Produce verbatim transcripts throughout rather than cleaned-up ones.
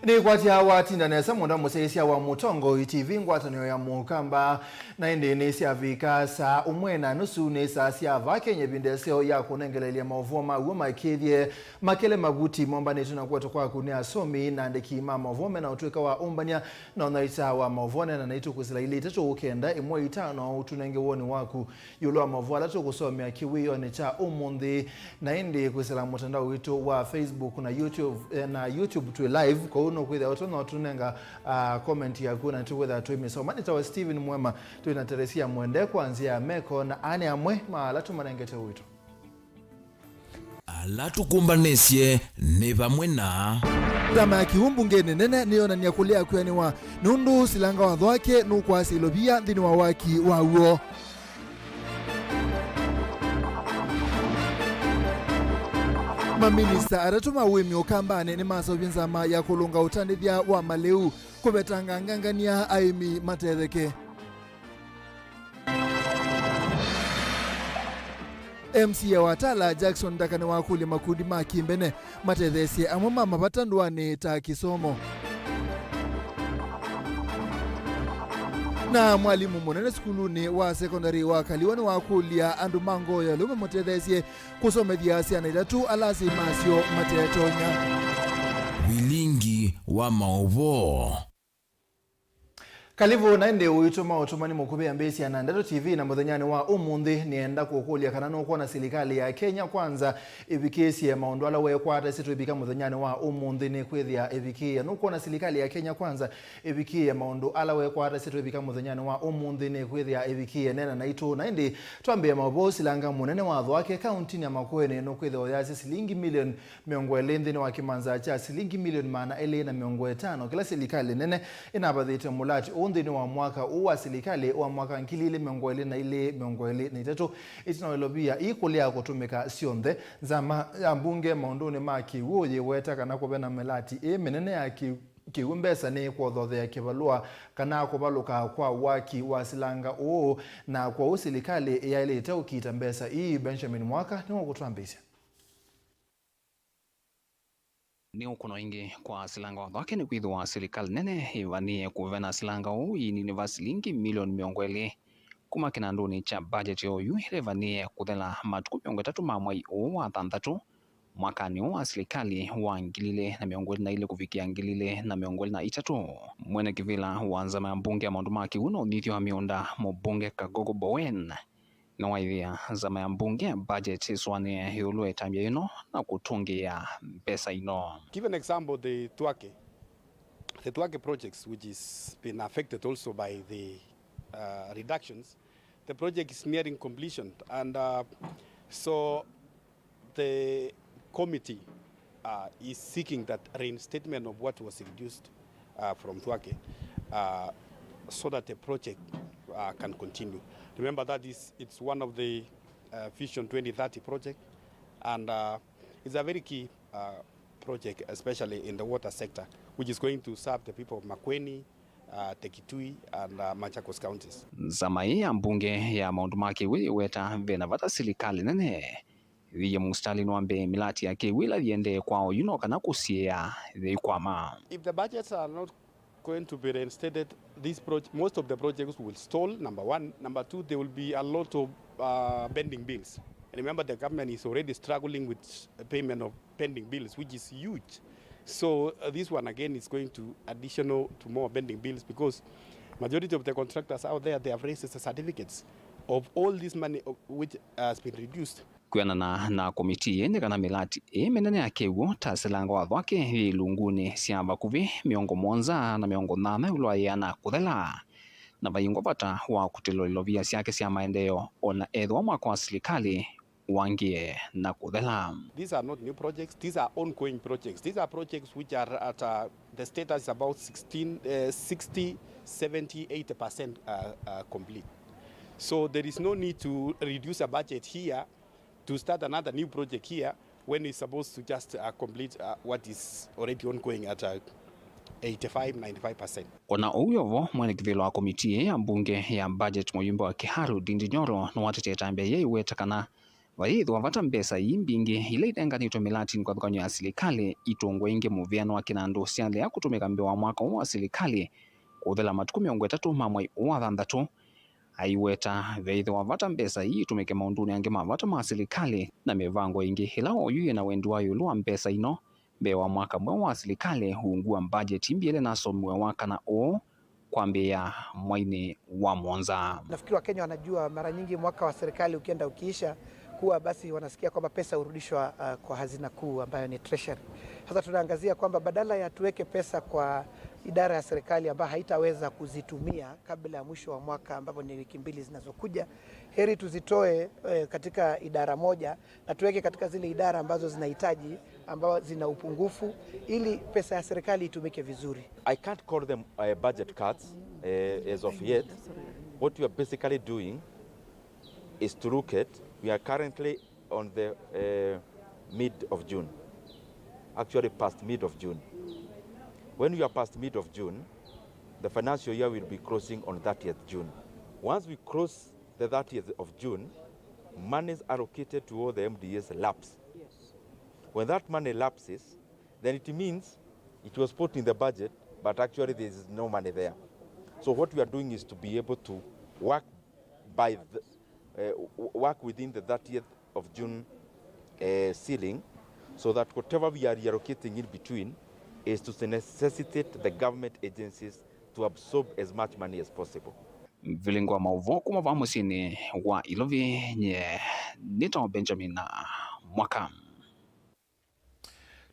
Nĩkwatya watinda nesa mũndũ mũsyaĩĩsya wa Mũtongoi T V ngwatanĩo ya Mũkamba, na ĩndĩ nĩsyavika saa ũmwe na nusu, nĩ saa sya vaa Kenya, ĩvinda ĩseo ya kũnengeleelya maũvoo ma w'o makĩthye makĩle mavuti mombanĩtwe na kũetwa kwaku nĩ asomi na andĩki ma maũvoo mena ũtw'ĩka wa ũmbany'a na ũnyaĩĩkya wa maũvoo. Neena naitũ kwĩsĩla ilĩ itatũ kenda ĩmwe itano ũtũnenge woni waku ĩũlũ wa maũvoo ala tũkũsomea kĩwĩonĩ kya ũmũnthĩ, na ĩndĩ kwĩsĩla mũtandao witũ wa Facebook na YouTube, eh, na YouTube twĩ live, kwoou nũkwĩthĩa ũtonya ũtũnenga, ah, comment yaku na nĩtũkwĩthĩa twĩmĩsoma. Nĩtawa Steven Mwema, twĩ na Teresia Mwende kwa nzĩa ya meko, na aa nĩ amwe ma ala tũmanengete ũito. Ala tũkũmbanĩsye nĩ vamwe na. Nzama ya kĩw'ũ mbungenĩ nene nĩyonany'a kũlea kwĩanĩwa nũndũ silanga wa Thwake nũkwasya ilovia nthĩnĩ wa waki wa w'o. Maminista atatũ ma ũĩmi Ũkambanĩ nĩmaseũvye nzama ya kũlũnga ũtandĩthya wa malĩu kũvetanga ngangania aĩmi matetheke. M C A wa Tala, Jackson Ndaka, nĩwakũlya makundi ma kĩmbene matetheesye amwe ma mavata ndũanĩ ta kĩsomo. Na mwalimũ mũnene sukulunĩ wa sekondalĩ wa Kaliwa nĩwakũlya andũ ma Ngoya lĩu mamũtetheesye kũsomethya syana itatũ ala asyai masyo matetonya. Vilingi wa maũvoo. Kalivu na ĩndĩ ũitũ maũtũmani mũkuvĩ ya mbĩsya na Ndeto T V na mũthenyanĩ wa ũmũnthĩ. Nĩenda kũkũlya kana nũkwona silikalĩ ya Kenya Kwanza ĩvikĩĩsye maũndũ ala weekwatasya twĩvika mũthenyanĩ wa ũmũnthĩ? Nĩkwĩthĩa ĩvikĩĩe. Nũkwona silikalĩ ya Kenya Kwanza ĩvikĩĩe maũndũ ala weekwatasya twĩvika mũthenyanĩ wa ũmũnthĩ? Nĩkwĩthĩa ĩvikĩĩe. Neena naitũ. Na ĩndĩ twambĩĩe maũvoo, silanga mũnene wa Thwake kauntinĩ ya Makueni nũkwĩthĩa ũyasya silingi milioni mĩongo ĩlĩ nthĩnĩ wa kĩmanza kya silingi milioni maana elĩ na mĩongo ĩtano kĩla silikalĩ nene ĩnavathĩte mũlati ũũ nthĩnĩ wa mwaka ũũ wa silikalĩ wa mwaka ngili ilĩ mĩongo ĩlĩ na ilĩ, mĩongo ĩlĩ na itatũ, ĩtina wa ilovia ii kũlea kũtũmĩka syonthe. Nzama ya mbunge maũndũnĩ ma kĩw'ũ yĩweta kana kũve na mĩlati ĩĩ mĩnene ya kĩ-, kĩw'ũ mbesa nĩ kwothothea kĩvalũa kana kũvalũka kwa waki wa silanga ũũ, na kwoou silikalĩ yaĩlĩte ũkiita mbesa ii. Benjamin Mwaka nĩwakũtwambĩĩsya. Nĩ ũkũno ĩngĩ kwa silanga wa Thwake nĩkwĩthĩwa silikalĩ nene ĩvanie kũvena silanga ũũ ĩinini va silingi milioni mĩongo ĩlĩ kuma kĩnandũnĩ kya budget ya oyu ĩla ĩvanie kũthela matukũ mĩongo ĩtatũ ma mwai ũũ wa thanthatũ mwakanĩ ũũ wa silikalĩ wa ngili ilĩ na mĩongo ĩlĩ na ilĩ kũvikĩa ngili ilĩ na mĩongo ĩlĩ na itatũ. Mwene kĩvĩla wa nzama ya mbunge ya maũndũ ma kĩw'ũ na ũnyithyo wa mĩũnda, mũmbunge Kagogo Bowen, nĩwaĩthĩa nzama ya mbunge ya budget ĩsũanĩe ĩũlũ wa ĩtambya yĩno na kũtũngĩĩa mbesa ino. Give an example, the Thwake, the Thwake projects, which is been affected also by the, uh, reductions. The project is nearing completion, and, uh, so the committee, uh, is seeking that reinstatement of what was reduced, uh, from Thwake, uh, so that the project, uh, can continue. Remember that is, it's one of the, uh, Vision twenty thirty project, and, uh, it's a very key, uh, project, especially in the water sector, which is going to serve the people of Makueni, uh, the Kitui, and, uh, Machakos counties. Nzama ĩĩ ya mbunge ya maũndũ ma kĩw'ũ yĩweta ve na vata silikalĩ nene yĩthĩe mũsitalĩnĩ wa mbee mĩlati ya kĩw'ũ ĩla yĩendee kwa oyu no kana kũsiĩĩa yĩikwama. If the budgets are not going to be reinstated, these proj-, most of the projects will stall, number one. Number two, there will be a lot of, uh, pending bills. And remember, the government is already struggling with the payment of pending bills, which is huge. So, uh, this one again is going to additional to more pending bills because majority of the contractors out there, they have raised the certificates of all this money of which has been reduced. Kwĩanana na komitii ĩĩ, nĩ kana mĩlati ĩĩ mĩnene ya kĩw'ũ ta silanga wa Thwake yĩ ilungunĩ sya vakuvĩ mĩongo mũonza na mĩongo nyanya ĩũlũ wa yĩana kũthela, na vaingwa vata wa kũtĩlwa ilovia syake sya maendeeo o na ethĩwa mwako wa silikalĩ wangĩe na kũthela. These are not new projects, these are ongoing projects. These are projects which are at, uh, the status is about sixteen, uh, sixty, seventy, eighty percent, uh, uh, complete. So there is no need to reduce a budget here to start another new project here when it's supposed to just, uh, complete, uh, what is already ongoing at, uh, eighty-five, ninety-five percent. O na ũu wĩ o vo, mwene kĩvĩla wa komitii ĩĩ ya mbunge ya budget, mũyumbe wa Kiharu, Ndindi Nyoro, nĩwatetea ĩtambya yĩĩ aiweta kana Vayĩthĩwa vata mbesa ii mbingĩ ila inenganĩtwe mĩlatinĩ kwa nthũkanyo ya silikalĩ itũngwe ĩngĩ mũvĩano wa kĩnandũ syalea kũtũmĩka mbee wa mwaka ũũ wa silikalĩ kũthela matukũ mĩongo ĩtatũ ma mwai ũũ wa thanthatũ. Aiweta vyaĩthĩwa vata mbesa ii itũmĩke maũndũnĩ angĩ ma vata ma silikalĩ na mĩvango ĩngĩ ĩla oyu yĩ na wendi wa ĩũlũ wa mbesa ino mbee wa mwaka mweũ wa silikalĩ ungu wa mbajeti mbiele nasomiwe wa kana ũũ kwambĩĩa mwainĩ wa mũonza. Nafikiri Wakenya wanajua mara nyingi mwaka wa serikali ukienda ukiisha, huwa basi wanasikia kwamba pesa hurudishwa, uh, kwa hazina kuu ambayo ni treasury. Sasa tunaangazia kwamba badala ya tuweke pesa kwa idara ya serikali ambayo haitaweza kuzitumia kabla ya mwisho wa mwaka ambapo ni wiki mbili zinazokuja, heri tuzitoe, eh, katika idara moja na tuweke katika zile idara ambazo zinahitaji, ambazo zina upungufu, ili pesa ya serikali itumike vizuri. I can't call them, uh, budget cuts, uh, as of yet. What we are basically doing is to look at, we are currently on the, uh, mid of June, actually past mid of June. When we are past mid of June, the financial year will be closing on thirtieth June. Once we close the thirtieth of June, monies allocated to all the M D As lapse. When that money lapses, then it means it was put in the budget, but actually there is no money there. So what we are doing is to be able to work by the, uh, w-, work within the thirtieth of June, uh, ceiling, so that whatever we are reallocating in between is to necessitate the government agencies to absorb as much money as possible. Vilingo wa maũvoo kuma vaa mũsyĩnĩ wa Ilovi, nye nĩtawa Benjamin Mwaka.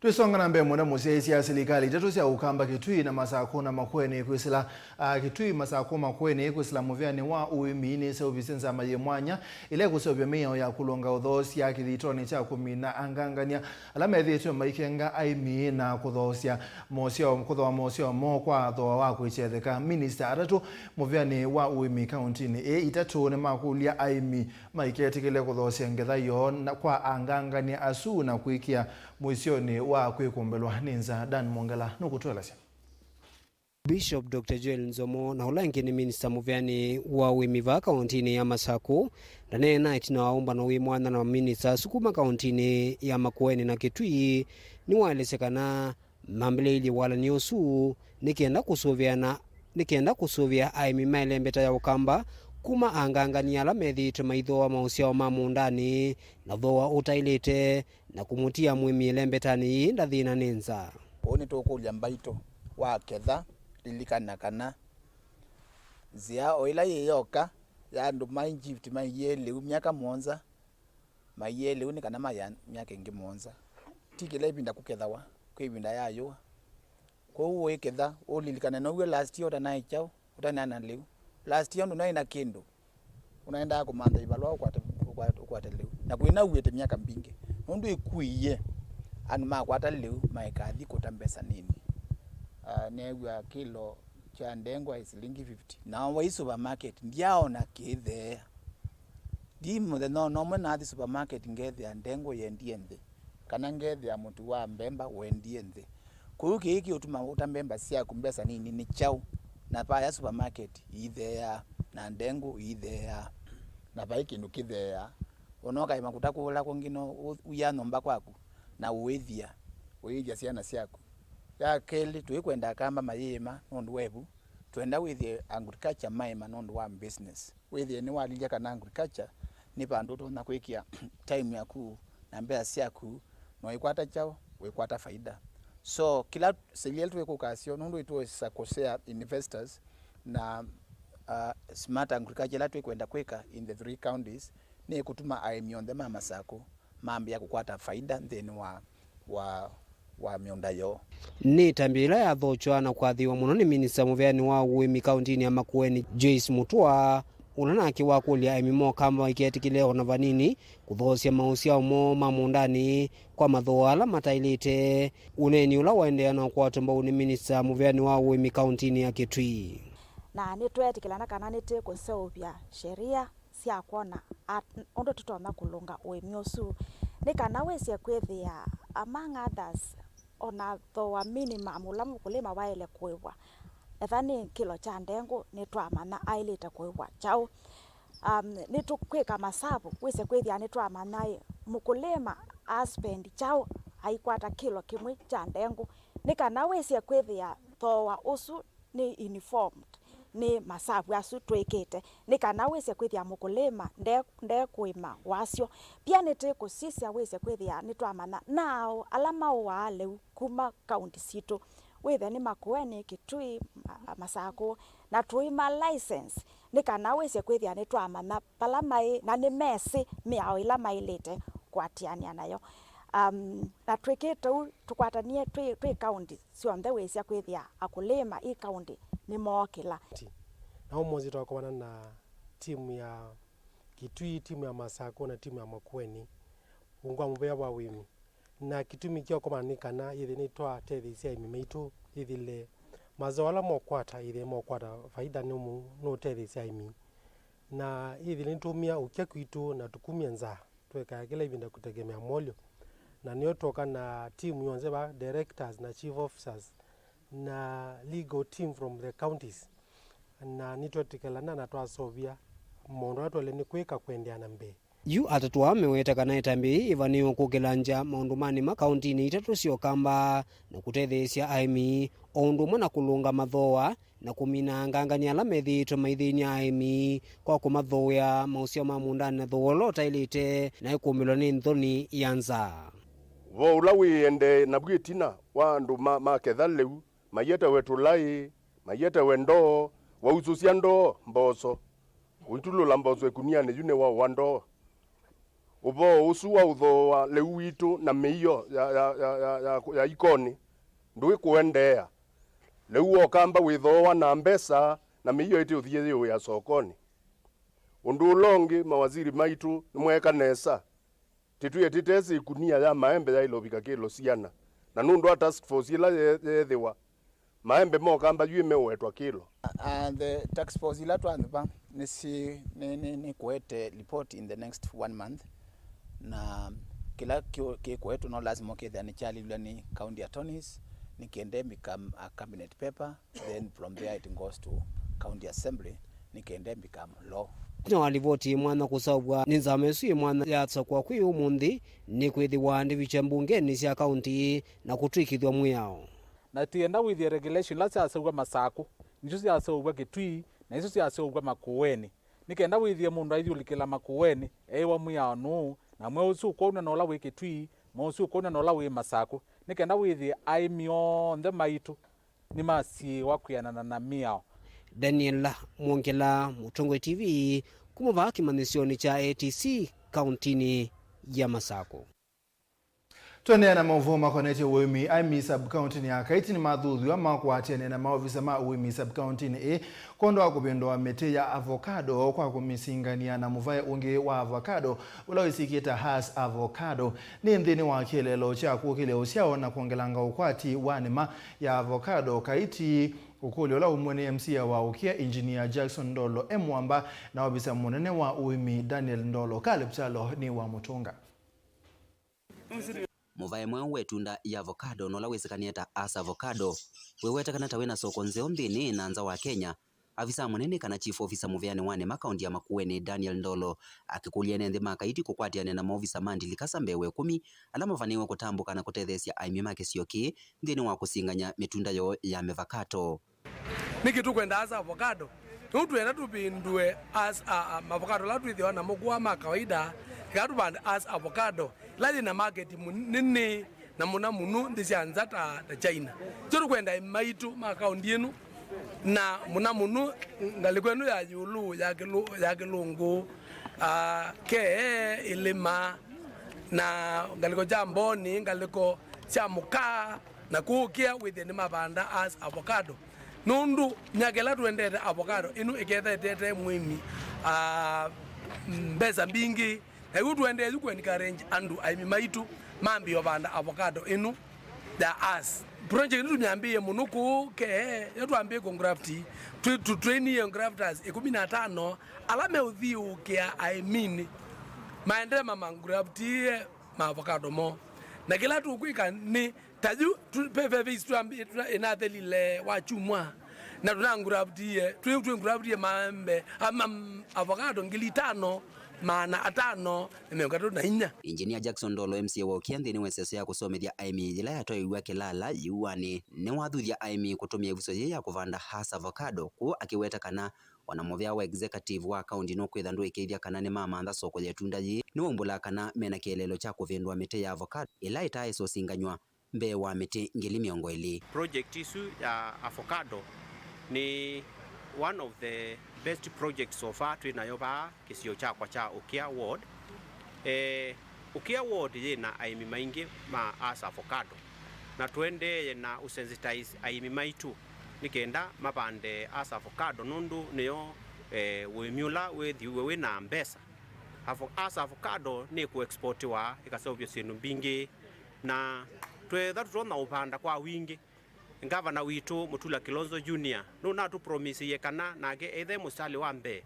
Twĩsonga na mbee mũno, mũsyaĩĩsya silikalĩ itatũ sya Ũkamba, Kitui na Masakũ na Makueni kwĩsĩla, a, Kitui, Masakũ, Makueni kwĩsĩla mũvĩanĩ wa ũĩmi nĩseũvisye nzama yĩ mwanya ĩla ĩkũseũvya mĩao ya kũlũnga ũthoosya kĩthitonĩ kya kũmina angangany'a ala methĩĩtwe maikenga aĩmi na kũthoosya mosyao, kũthooa mosyao moo kwa thooa wa kwĩkyetheka. Minista atatũ mũvĩanĩ wa ũĩmi kauntinĩ ĩĩ itatũ nĩmakũlya aĩmi maiketĩkĩle kũthoosya ngetha yoo na kwa angangany'a asu na kwĩkĩa mũisyonĩ wa kwĩkũmbĩlwa nĩ nza. Dan Mwongela nũkũtũelesya. Bishop Doctor Joel Nzomo, na ũla ĩngĩ nĩ minista mũvĩanĩ wa ũĩmi vaa kauntinĩ ya Masakũ, ndaneena ĩtina wa ũmbano wĩ mwanya na maminista asu kuma kauntinĩ ya Makueni na Kitui, nĩwaelesya kana mambĩlĩĩilye walany'o ũsu nĩ kenda kũsũvĩa na, nĩ kenda kũsũvĩa aĩmi ma ĩlembeta ya Ũkamba kuma angangany'a ala methĩĩtwe maithooa maũsyao ma mũũndanĩ na thooa ũtaĩlĩte, na kũmũtia mũĩmi ĩlembetanĩ yĩĩ ndathĩna nĩ nza. Ũu nĩtũkũlya mbaitũ wa ketha, lilikana kana nzĩa o ĩla yĩyoka ya andũ ma Egypt maiie lĩu myaka mũonza, maiie lĩu nĩ kana maya myaka ĩngĩ mũonza. Ti kĩla ĩvinda kũkethawa, kwĩ ĩvinda ya yũa. Kwoou ũiketha, ũlilikane now'o last year ũtanaĩ kyaũ, ũtanaĩ na lĩu. Last year ũndũ naĩ na kĩndũ, ũnaendaa kũmantha ĩvalũa ũkwate, ũkwate, ũkwate lĩu. Na kwĩnauĩte myaka mbingĩ. Nũndũ ĩkuie, andũ makwata lĩu maikathi kũta mbesa nini. Ah, neew'a kĩlo kya ndengwa ĩ silingi fifty. Nao wai supermarket, ndyaaona kĩitheea. Ndi mũthenya o nomwe nathi supermarket ngethĩa ndengũ yendie nthĩ, kana ngethĩa mũtu wa mbemba wendie nthĩ. Kũu kĩĩ kĩũtuma ũta mbemba syaku mbesa nini nĩ kyaũ? Na vaya supermarket iitheeaa, na ndengũ iitheeaa, na vai kĩndũ kĩtheeaa. Ona ũkaema kũta kũla kũngĩ no ũ-, ũya nyũmba kwaku na ũĩthya, ũĩthya syana syaku. Ya kelĩ, tũikwenda Akamba mayĩĩma nũndũ wa ĩvu, twenda wĩthĩe agriculture maĩma nũndũ wa business. Wĩthĩe nĩwalilya kana agriculture nĩ vandũ ũtonya kwĩkĩa time yaku na mbesa syaku, na ũikwata kyaũ, ũikwata faida. So, kĩla seria ĩla twĩkũka syo, nũndũ ĩtwĩsa kũsea investors na, uh, smart agriculture ĩla twĩkwenda kwĩka in the three counties, nĩ ĩkũtuma aĩmi onthe ma Masakũ mambĩĩa kũkwata faida nthĩnĩ wa, wa, wa mĩũnda yoo. Nĩ ĩtambya yĩla yathokywa na kwathĩĩwa mũno nĩ minista mũveani wa ũĩmi kauntinĩ ya Makueni, Joyce Mutua, ũla nake wakũlya aĩmi ma Ũkamba maiketĩkĩle o na vanini kũthoosya maũsyao moo ma mũũndanĩ kwa mathooa ala mataĩlĩte, ũneeni ũla waendeea na ũkwatwa mbau nĩ minista mũveani wa ũĩmi kauntinĩ ya Kitui. Na nĩtweetĩkĩlana kana nĩtĩkũseũvya sheria sya kwona at-, ũndũ tũtonya kũlũnga ũĩmi ũsu, nĩ kana wĩsye kwĩthĩa, among others, ona thooa minimum ũla mũkũlĩma waĩle kũĩvwa, etha nĩ kĩlo kya ndengũ, nĩtwamanya aĩlĩte kũĩvwa kyaũ. Um, nĩtũkwĩka masavu wĩsye kwĩthĩa nĩtwamanya ĩ, mũkũlĩma aspend kyaũ aikwata kĩlo kĩmwe kya ndengũ, nĩ kana wĩsye kwĩthĩa thooa ũsu nĩ informed nĩ masavu asu twĩkĩte, nĩ kana wĩsye kwĩthĩa mũkũlĩma nde-, ndekũĩma wasyo. Pia nĩtĩkũsisya wĩsye kwĩthĩa nĩtwamanya naaũ ala maũaa lĩu kuma kaunti sitũ, wĩthe nĩ Makueni, Kitui, ma-, Masakũ, na tũima license, nĩ kana wĩsye kwĩthĩa nĩtwamanya vala maĩ na nĩmesĩ mĩao ĩla maĩlĩte kũatĩanĩa nayo. Um, na twĩkĩte ũu, tũkwatanie twĩ, twĩ kaunti syonthe wĩsya kwĩthĩa akũlĩma ĩ kaunti nĩmookĩla. Na ũmũnthĩ twakomana na timu ya Kitui, timu ya Masakũ na timu ya Makueni ungu wa mũvea wa ũĩmi. Na kĩtumi kya ũkomana nĩ kana ĩthĩ nĩtwatetheesya aĩmi maitũ ĩthĩle mazao ala mokwata ĩthĩ mokwata vaida nũmũ nũtetheesya aĩmi. Na ĩthĩle nĩtũmia ũkya kwitũ na tũkumya nzaa. Twĩkaa kĩla ĩvinda kũtegemea molyo, na nĩyo twoka na timu yonthe va, directors na chief officers na legal team from the counties, na nĩtwetĩkĩlana na twasovia maũndũ ala twaĩle nĩ kwĩka kũendeea na mbee. Yu atatũ aa meweta kana ĩtambya yĩĩ ĩvanĩĩwe kũkĩlangya maũndũ ma nĩma kaũntĩnĩ itatũ sya Ũkamba na kũtetheesya aĩmi o ũndũ ũmwe na kũlũnga mathooa na kũmina angangani ala methĩĩtwe maithĩny'a aĩmi kwa kũmathooea maũsyao ma mũũndanĩ na thooa ũla ũtaĩlĩte na ĩkũmĩlwa nĩ nthoni ya nzaa. Ũvoo ũla wĩendee navu ĩtina wa andũ ma, maketha lĩu, maietewe tũlaĩ, maietewe ndoo, wausũsya ndoo, mboso, ũitulũla mboso ĩkunianĩ yu nĩwaũa ndoo. Ũvoo ũsu wa ũthooa lĩu witũ na mĩio ya, ya, ya, ya, ya, ya ikonĩ ndũĩ kũendeea. Lĩu wokamba wĩthooa na mbesa na mĩio ĩtĩ ũthiĩ yĩũĩa sokonĩ. Ũndũ ũla ũngĩ, mawaziri maitũ nĩmweeka nesa. Tĩtwĩe tĩtesĩ ĩkunia ya maembe yaĩle ũvika kĩlo siana. Na nũndũ wa task force ĩla ye-, yeethĩwa, maembe mokamba yu meũetwa kĩlo. Uh, the task force ila twanthĩva nĩsĩ nĩ, nĩ, nĩ kũete report in the next one month, na kĩla kĩ- kĩkũetwa no lazima ũkethĩa nĩkyalilw'a nĩ county attorneys nĩ kenda ĩmbika a cabinet paper, then from there it goes to county assembly nĩ kenda ĩmbika law. Nĩ wa livoti ĩ mwanya kũseũvw'a nĩ nzama ĩsu ĩ mwanya yasakwa kwĩ ũmũnthĩ nĩ kwĩthĩwa ndivicha mbungenĩ sya kaunti na kũtw'ĩkĩthw'a mwĩao. Na twĩenda wĩthĩe regulation ila syaseũvw'a Masakũ, nĩsyo syaseũvw'a Kitui, na isu syaseũvw'a Makueni. Nĩ kenda wĩthĩe mũndũ aithyũlũkĩla Makueni, eĩwa mwĩao nũũ, na mweũ ũsu ũkwauna na ũla wĩ Kitui, mweũ ũsu ũkwauna na ũla wĩ Masakũ, nĩ kenda wĩthĩe aĩmi onthe maitũ nĩmasiĩĩwa kwĩanana na mĩao. Daniel Mwongela, Mũtongoi T V, kuma vaa kĩmanyĩsyonĩ kya A T C, kauntinĩ ya Masakũ. Tũendeea na maũvoo makonetye ũĩmi, aĩmi sub-kaũntĩnĩ ya Kaiti nĩmathuthw'a makwatĩanĩa na maovisa ma ũĩmi sub-kaũntĩnĩ ĩĩ kwondũ wa kũvĩndũa mĩtĩ ya avocado kwa kũmĩsingany'a na mũvae ũngĩ wa avocado ũla wĩsĩkĩe ta Hass Avocado. Nĩ nthĩnĩ wa kĩeleelo kya kũkĩlya ũsyao na kwongelanga ũkwati wa nĩma ya avocado Kaiti, ũkũlyo ũla umw'e nĩ M C A wa Ũkĩa, Engineer Jackson Ndolo e Mwamba, na ovisa mũnene wa ũĩmi Daniel Ndolo. Caleb Kyalo nĩ wa mũtũnga. Mũvae mweũ wa ĩtunda ya avocado na ũla wĩsĩkanĩe ta Hass Avocado wĩwetekana ta wĩna soko nzeo nthĩnĩ na nza wa Kenya. Avisa mũnene kana chief officer mũvĩanĩ wa nĩma kaunti ya Makueni, Daniel Ndolo, akĩkũlya ene nthĩ ma Kaiti kũkwatĩanĩa na maovisa ma ndilikasa mbee wa ĩkũmi ala mavanĩĩwe kũtambũka na kũtetheesya aĩmi ma kĩsio kĩĩ nthĩnĩ wa kũsingany'a mĩtunda yoo ya mĩvakato. Nĩkĩ tũkwenda Hass Avocado? Nũndũ twenda tũvĩndũe Hass, a, a, mavocado ala twĩthĩawa namo kũa ma kawaida, eka tũvande Hass Avocado ĩla yĩ na maketi mũnene na mũna mũno nthĩ sya nza ta, ta China. Nĩkyo tũkwenda aĩmi maitũ ma kaũnti ĩno, na mũna mũno ngalĩko ĩno ya ĩũlũ ya kĩlũ-, ya kĩlũngũ, a, kee, ĩlĩma, na ngalĩko sya mbonĩ, ngalĩko sya mũkaa, na kũũkĩa wĩthĩe nĩmavanda Hass Avocado, nũndũ myaka ĩla tũendete avocado ĩno ĩketha ĩtete mũĩmi, ah, mbesa mbingĩ. Na yu tũendee yu kũ encourage andũ aĩmi maitũ mambĩe ũvanda avocado ĩno ya Hass. Project ĩno tũmyambĩĩe mũno kũũ kee, yo twambĩĩe kũ graft, twĩ, tũ train grafters ĩkũmi na atano ala meũthiũũkĩa aĩminĩ maendee mama graft ma avocado moo. Na kĩla tũkwĩka nĩ ta yu, tu-, pe, pe phase twambi-, twa-, ĩnathelile wa kyumwa, Na tũnanguraptie, twĩ twĩnguraptie maembe ama avocado ngili itano maana atano na mĩongo ĩtatũ na inya. Engineer Jackson Ndolo, M C A wa Ukia, nthĩnĩ wa ĩseso ya kũsomethya aĩmi yĩla yatwaĩiw'a Kĩlala Yĩuanĩ, nĩwathuthya aĩmi kũtũmĩa ĩvuso yĩĩ ya kũvanda Hass Avocado, kũu akĩweta kana ona mũvĩa wa executive wa kaunti nũkwĩtha ndũĩkĩĩthya kana nĩmamantha soko ya ĩtunda yĩĩ, nĩwaumbũlaa kana mena kĩeleelo kya kũvĩndũa mĩtĩ ya avocado ĩla ĩtaaĩsa ũsinganyw'a mbee wa mĩtĩ ngili mĩongo ĩlĩ. Project isu ya avocado nĩ one of the best projects so far twĩ nayo vaa kĩsio kyakwa kya Ukia Ward. Eh, Ukia Ward yĩ na aĩmi maingĩ ma Hass avocado, na tũendeeye na ũsensitize aĩmi maitũ nĩ kenda mavande Hass avocado, nũndũ nĩyo, eh, ũĩmi ũla wĩthiwe wĩ na mbesa. Avo-, Hass avocado nĩ kũexportiwa ĩkaseũvya syĩndũ mbingĩ, na twetha tũtonya ũvanda kwa wingĩ. Ngavana witũ Mutula Kilonzo Junior nũnatũpromisie kana nake ethe mũsitalĩ wa mbee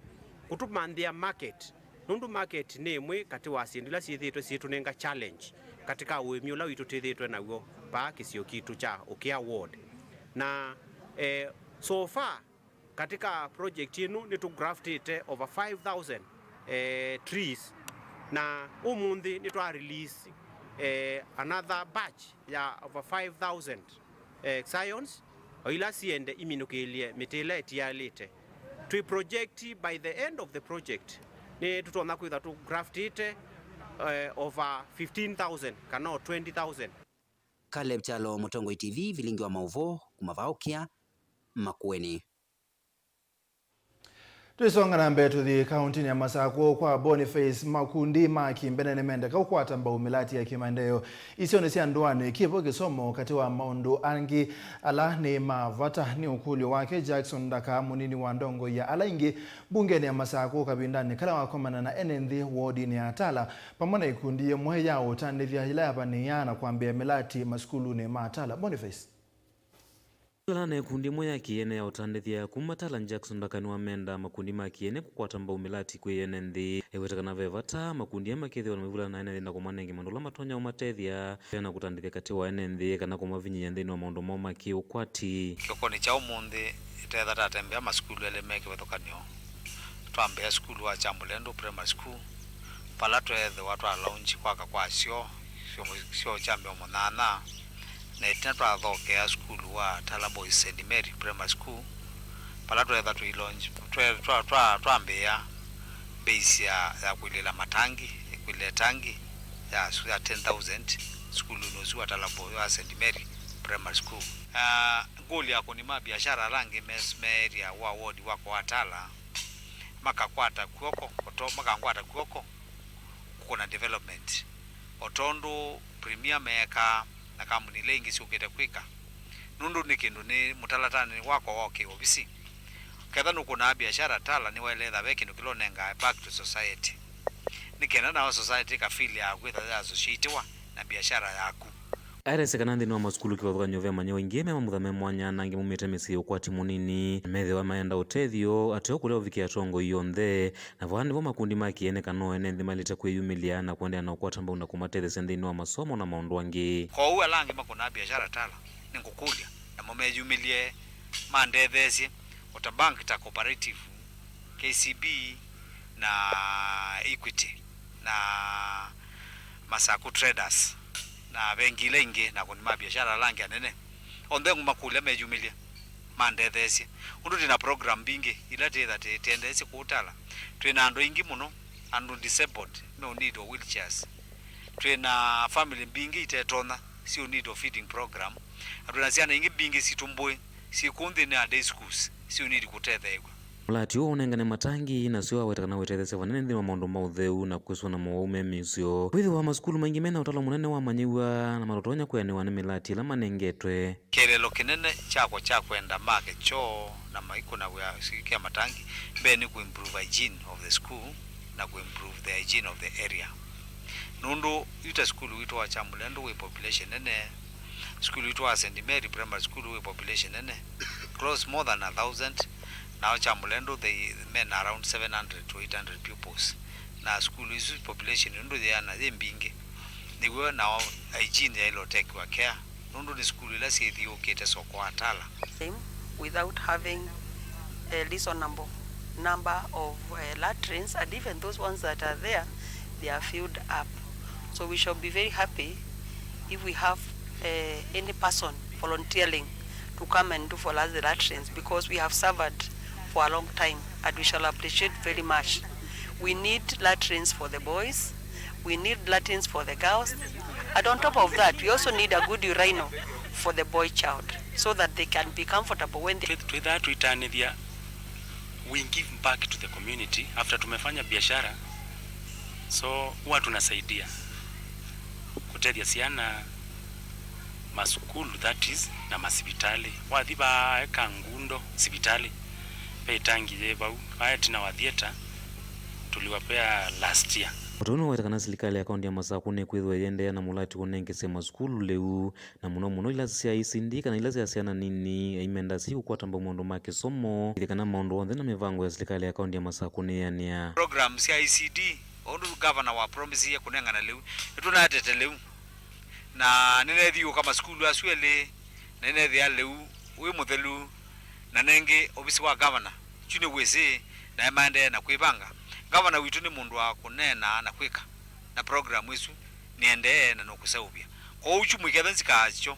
kũtũmanthĩa market, nũndũ market nĩ ĩmwe katĩ wa syĩndũ ila syĩthĩĩtwe syĩtũnenga challenge katika ũĩmi ũla witũ twĩthĩĩtwe naw'o vaa kĩsio kitũ kya Ukia Ward. Na, eh, so far, katika project ĩno nĩtũgraftĩte over five thousand, eh, trees, na ũmũnthĩ nĩtwa release, eh, another batch ya over five thousand, eh, scions, o ila siende iminũkĩlye mĩtĩ ĩla ĩtialĩte. Twĩ project, by the end of the project, nĩtũtonya kwĩtha tũgraftĩte, eh, over fifteen thousand kana o twenty thousand. Caleb Kyalo, Mũtongoi T V, vilingi wa maũvoo kuma vaa Ukia, Makueni. Twĩsonga na mbee tũthi kauntinĩ ya Masakũ kwa Boniface. Makundi ma kĩmbene nĩmendeka kũkwata mbau mĩlati ya kĩmaendeeo isionĩ sya ndũanĩ. Kĩvo kĩsomo katĩ wa maũndũ angĩ ala nĩ ma vata nĩ ũkũlyo wake Jackson Ndaka, mũnini wa ndongoi ya ala ingĩ mbungenĩ ya Masakũ kavindanĩ kala wakomana na ene nthĩ wodinĩ ya Tala, vamwe na ikundi yĩmwe ya ũtandĩthya yĩla yavanĩaa na kwambĩĩa mĩlati masukulunĩ ma Tala. Boniface. Ala na ikundi ĩmwe ya kĩene ya ũtandĩthya kuma Tala, Jackson Ndaka nĩwamenda makundi ma kĩene kũkwata mbau mĩlati kwĩ ene nthĩ. Eweta kana ve vata makundi aya makethĩwa na maivulana na ene nthĩ na kũmanenge maũndũ ala matonya ũmatethya na kũtandĩthya katĩ wa ene nthĩ kana kũmavinyĩĩa nthĩnĩ wa maũndũ moo ma kĩũkwati. Kĩokonĩ kya ũmũnthĩ, ĩtetha tatembea masukulu elĩ me kĩvathũkany'o. Twambĩĩa sukulu wa Kyamũlendũ Primary School, vala tweethĩwa twa launch kwaka kwa syoo, syoo, syoo kyambĩĩa mũnyaanya, na ĩtina twathokea sukulu wa Tala Boys Saint Mary Primary School, vala tweetha tũi launch, twe-, twa-, twa-, twambĩĩa base ya, ya kũilĩĩla matangi, kũilĩĩla tangi ya su-, ya ten thousand sukulunĩ ũsu wa Tala Boys wa Saint Mary Primary School. Ah, goal ya kũnima biashara ala angĩ me, me area wa ward wakwa wa Tala, makakwata kw'oko, oto-, makangwata kw'oko kũkũna development, o tondũ Premier meekaa na kambuni ila ingĩ syũkĩte kwĩka, nũndũ nĩ kĩndũ nĩ mũtalatanĩ wakwa wa kĩovisi. Ketha nũkũnaa biashara Tala, nĩwaĩle etha ve kĩndũ kĩla ũnengaa back to society, nĩ kenda nayo society ĩka feel ya kwĩtha ya associatiwa na biashara yaku. Aelesya kana nthĩnĩ wa masukulu kĩvathũkany'o ve amanyĩw'a aingĩ me mamutha me mwanya na angĩ maumĩte mĩsyĩ ya ũkwati mũnini, na methĩwa mayenda ũtethyo ateo kũla ũvikĩa atongoi onthe, na vaa nĩvo makundi ma kĩene kana o ene nthĩ maĩlĩte kwĩyumĩlya na kũendeea na ũkwata mbau na kũmatethesya nthĩnĩ wa masomo na maũndũ angĩ. Kwoou ala angĩ makũnaa biashara Tala, nĩngũkũlya namo meyumĩlye, mandetheesye, o ta bank ta Cooperative, K C B na Equity na Masakũ Traders na vengi ila ingĩ na akũni ma biashara ala angĩ anene. Onthe ngũmakũlya meyumĩlye, mandetheesye. Ũndũ twĩ na program mbingĩ ila twĩtha tĩ-, tĩendeesye kũu Tala. Twĩ na andũ aingĩ mũno, andũ disabled, me in need of wheelchairs. Twĩ na family mbingĩ itetonya, syĩ in need of feeding program. Na twĩ na syana ingĩ mbingĩ situmbũĩ, syĩ kũu nthĩnĩ ya day schools, syĩ in need kũtetheew'a. Mũlati ũũ ũnengane matangi, nasyo aweta kana wĩtetheesya vanene nthĩnĩ wa maũndũ ma ũtheu na kwĩsũna mowau me mĩisyo. Kwĩthĩwa masukulu maingĩ mena ũtalo mũnene wa amanyĩw'a na matotonya kwĩanĩwa nĩ mĩlati ĩla manengetwe. Kĩeleelo kĩnene kyakwa kya kwenda make kyoo na maikũna wĩa kya matangi, mbee nĩ kũ improve hygiene of the school na kũ improve the hygiene of the area. Nũndũ yu ta sukulu witũ wa Kyamũlendũ wĩ population nene, sukulu witũ wa Saint Mary Primary School wĩ population nene, close more than a thousand, nao Kyamũlendũ they, mena around seven hundred to eight hundred pupils, na sukulu isu population nũndũ yĩana yĩ mbingĩ, nĩw'o nao hygiene yaĩle ũtekiwa care, nũndũ nĩ sukulu ila syĩthiũũkĩte soko wa Tala. Same. without having a reasonable number of uh, latrines, and even those ones that are there, they are filled up. So we shall be very happy if we have uh, any person volunteering to come and do for us the latrines, because we have suffered for a long time, and we shall appreciate very much. We need latrines for the boys, we need latrines for the girls, and on top of that, we also need a good urinal for the boy child, so that they can be comfortable when they... Twĩ- twĩthaa tũitanĩthya, we give back to the community after tumefanya biashara, so huwa tunasaidia kũtethya syana masukulu, that is, na masivitalĩ. Wathi vaa eka ngundo sivitalĩ, ve ĩtangi yĩ vau, vaa ĩtina wa theatre tuliwapea last year. O ta ũu nĩwawetie kana silikalĩ ya kaũntĩ ya Masakũ nĩkwĩthĩwa ĩendeea na mũlati kũnengesya masukulu lĩu, na mũno mũno ila sya E C D kana ila sya syana nini, aimenda syĩkũkwata mbau maũndũ ma kĩsomo, kĩthĩ kana maũndũ onthe na mĩvango ya silikalĩ ya kaũntĩ ya Masakũ nĩyanĩa. Program sya E C D, ũndũ gavana wa promisie kũnengana lĩu, nĩtũnatete lĩu. Na nĩneethiũũka masukulu asu elĩ, na nĩneethĩa lĩu wĩ mũthelu, na nengĩ ovisi wa gavana, kyu nĩwĩsĩ, naĩ maendee na kwĩvanga. Gavana witũ nĩ mũndũ wa kũneena na kwĩka, na program ĩsu nĩendee na nũkũseũvya. Kwoou kyu mũikethe nzika syo.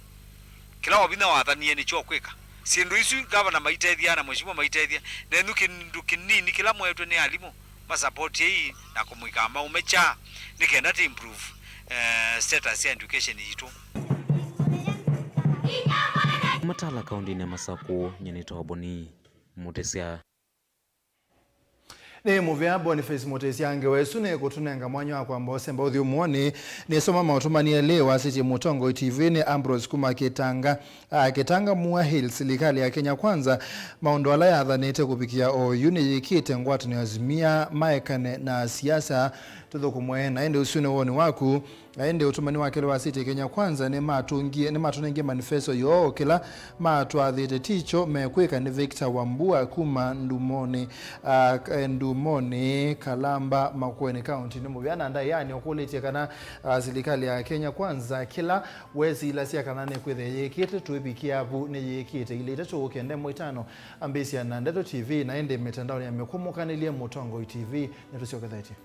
Kĩla wavinya wathanie nĩkyo ũkwĩka. Syĩndũ isu gavana maitethya na mheshimiwa maitethya, nenyu kĩndũ kĩnini kĩla mweetwe nĩ alimũ, masapoti ii na kũmwĩka maũmekya nĩ kenda tĩ improve, eh, status ya education yitũ. Matala kaũntĩnĩ ya Masakũ, nyie nĩtawa Boni Mũtĩsya. Nĩ mũvea Boniface Mũtĩsya ngewa ĩsu nĩ kũtũnenga mwanya wa kwamba ũsemba ũthyũmũonĩ. Nĩsoma maũtũmani elĩ wasĩtye Mũtongoi T V nĩ Ambrose kuma Kĩtanga. Akĩtangamua Hills, silikalĩ ya Kenya Kwanza maũndũ ala yathanĩte kũvikĩa oyu nĩyĩkĩte ngwatanĩo ya Azimia maekane na siasa tũthũkũmwe. Na ĩndĩ ũsu nĩ woni waku. Na ĩndĩ ũtũmani wa kelĩ wasĩtye Kenya Kwanza nĩmatũngie, nĩmatũnengie manifesto yoo kĩla matwathĩte tikyo mekwĩka nĩ Victor Wambua kuma Ndumoni, ah, Ndumoni, Kalamba, Makueni County. Nĩ mũvea na ndaĩanĩ ũkũlĩtye kana, ah, silikalĩ ya Kenya Kwanza kĩla wesilasya kana nĩkwĩthĩa yĩkĩte, twĩvikĩa vu nĩyĩkĩte. Ilĩ itatũ ũkenda ĩmwe itano ambĩĩsya na Ndeto T V, na ĩndĩ mĩtandaonĩ ya mĩkũmũkanĩlye Mũtongoi T V nĩtũsyokethetye.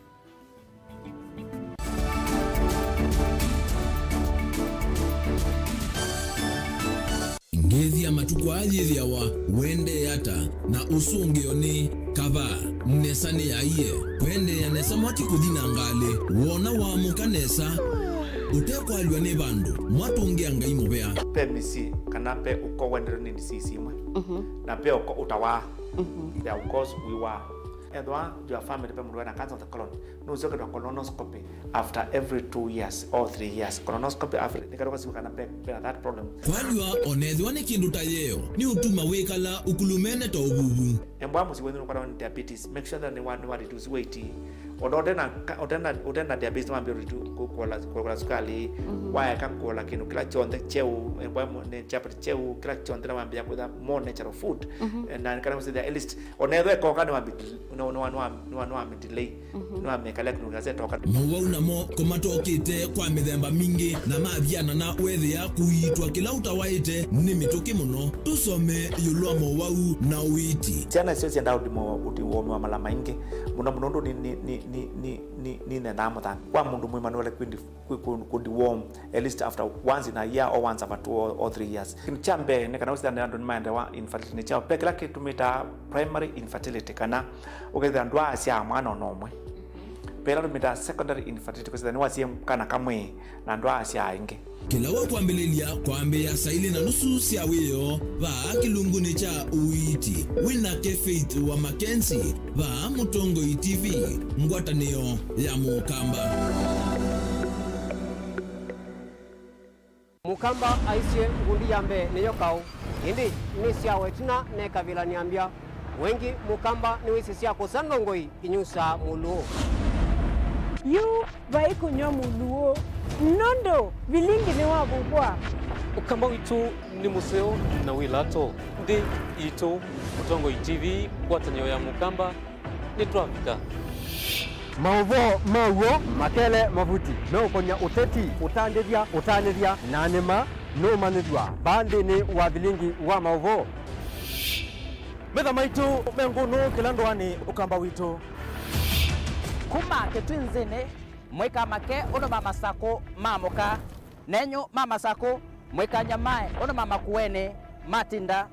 Ngĩthya matukũ aa yĩthĩawa wendee ata, na ũsũngĩo nĩ kavaa. Nesa nĩyaie, kwendeea nesa mwaki kũthi na ngalĩ, wona waamũka nesa, ũtekwalw'a nĩ vandũ, mwatũngĩa Ngai mũvea. Ve mĩsyĩ kana ve ũko wendewe nĩ disease imwe, mhm, na ve ũko ũtawaa. Mhm. There are cause we were. Ethwa your family ve mũndũ wena cancer of the colon, nũsyoke na colonoscopy after every two years or three years. Colonoscopy after, nĩkatũka siwe kana ve, ve na that problem. Kwalw'a onethĩwa nĩ kĩndũ ta yeo, nĩ ũtuma wĩkala ũkulumene ta ũvuvu. Embwa mũsyĩ wenyu nũkwatwa nĩ diabetes, make sure that nĩwa, nĩwa reduce weight. Ona ũtena, ũtena, ũtena diabetes, wambia reduce ku-, kuola, kuola sukali, mhm, waeka kuola kĩndũ kĩla kyonthe kyeũ, embwa mo-, nĩ chapati kyeũ, kĩla kyonthe na wambia kwĩtha more natural food. Mhm. Na kana ũsĩthĩa at least, ona ethwa ekoka nĩwa mid-, nĩwa, nĩwa, nĩwa, nĩwa, nĩwa mid-, delay. Mhm. Nĩwamĩkalya kĩndũ kĩla syatoka. Mowau namo kũmatokĩte kwa mĩthemba mingĩ, na maviana na wethĩa kũiitwa kĩla ũtawaĩte nĩ mĩtũkĩ mũno. Tũsome ĩũlũ wa mowau na ũiiti. Syana syo syendaa ũthimo, ũthi-, ũomiwa mala maingĩ mũno mũno, ũndũ ni, ni, ni nendaa mũthanga kwa mũndũ mũima nĩwele kwindi kũ-, kũ-, kũ deworm at least after once in a year or once after two or, or three years. Kĩndũ kya mbee nĩ kana ũsĩthane andũ nĩmaendewa infertility nĩ kyaũ. Ve kĩla kĩtũmĩtaa primary infertility, kana ũkethĩa ndwaasyaa mwana ona ũmwe. Ve ĩla tũmĩtaa secondary infertility, kwĩsĩthya nĩwasie kana kamwe na ndwaasyaa ĩngĩ. Kĩla wa kwambĩlĩlya kwambĩĩa saa ilĩ na nusu sya wĩoo, vaa kĩlungunĩ kya ũiiti wĩ nake Faith wa Mackenzie, vaa Mũtongoi T V, ngwatanĩo ya Mũkamba. Mũkamba aisye ngundi ya mbee nĩyo kaũ, ĩndĩ nĩ syawa ĩtina nekavĩla nĩambya. Wengĩ Mũkamba nĩwĩsĩ sya kũsa ndongoi inyusaa mũlũũ. Yu vai kũnyw'a mũlũũ, nũndũ vilingi nĩwavuvwa. Ũkamba witũ nĩ mũseo na wĩ lato. Nthĩ yitũ, Mũtongoi T V, ngwatanĩo ya Mũkamba, nĩtwavika. Maũvoo ma w'o makele mavuti meũkonya ũteti, ũtandĩthya, ũtanĩthya, na nĩma nũũmanyĩthw'a vaa nthĩnĩ wa vilingi wa maũvoo. Metha maitũ me ngũnũ kĩla ndũanĩ ũkamba witũ. Kuma Kĩtwinzĩnĩ, mũikamake ũndũ ma Masakũ ma mũka, nenyu ma Masakũ, mũikanyamae ũndũ ma Makuenĩ matinda.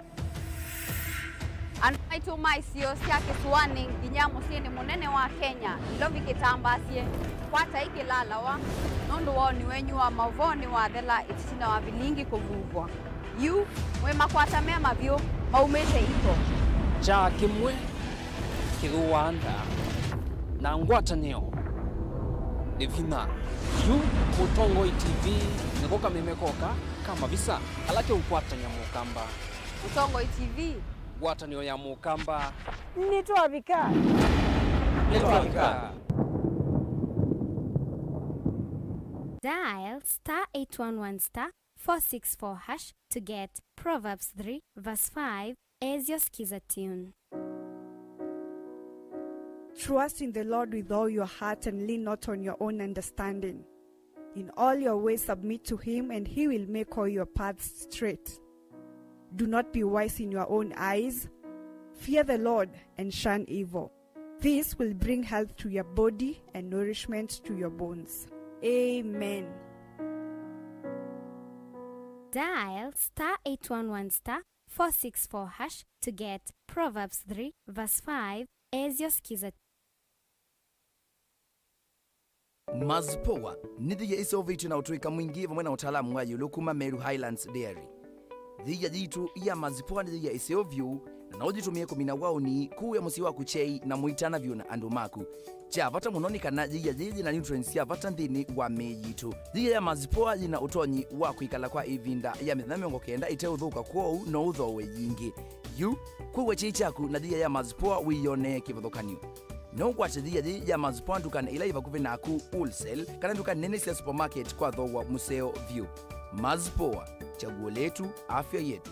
Andũ maitũ ma isio sya kĩsũanĩ nginya mũsyĩnĩ mũnene wa Kenya, Nairobi kĩtambaasye, kwatai kĩlalawa, nũndũ woni wenyu wa maũvoo nĩwathela ĩtina wa vilingi kũvuvwa. Yu, mwĩ makwata me mavyũ, maumĩte iko. Kyaa kĩmwe kĩthũaa ndaa, na ngwatanĩo nĩ vinya. Yu, Mũtongoi T V nĩko kameme koka ka mavisa ala keũkwatany'a mũkamba. Mũtongoi T V. Ngwatanĩo ya mũkamba. Nĩtwavika. Nĩtwavika. Dial star eight one one star four six four hash to get Proverbs three verse five as your skiza tune. Trust in the Lord with all your heart and lean not on your own understanding. In all your ways submit to him, and he will make all your paths straight. Do not be wise in your own eyes. Fear the Lord and shun evil. This will bring health to your body and nourishment to your bones. Amen. Dial star eight one one star four six four hash to get Proverbs three verse five as your skiza. Mazipoa nĩ thia iseũvĩtw'e na ũtũĩka mwingĩ vamwe na ũtaalamu wa ĩũlũ kuma Meru Highlands Dairy. Thia yitũ ya Mazipoa nĩ thia ĩseũ vyũ, na no ũyĩtũmĩe kũmina waũni, kũĩa mũsyĩ waku kyei, na mũitana vyũ na andũ maku. Kya vata mũno nĩ kana yĩia yĩĩ yĩna nutrients sya vata nthĩnĩ wa mĩĩ yitũ. Yĩia ya Mazipoa yĩna ũtonyi wa kwĩkala kwa ĩvinda ya mĩthenya mĩongo kenda ĩteũthũka, kwoou no ũthooe yingĩ. Yu, kũw'a kyei kyaku na yĩia ya Mazipoa wĩyonee kĩvathũkany'o. No ũkwate yĩia yĩĩ ya Mazipoa ndukanĩ ila yĩ vakuvĩ naku, wholesale, kana nduka nene sya supermarket kwa thooa mũseo vyũ. Mazipoa, chaguo letu, afya yetu.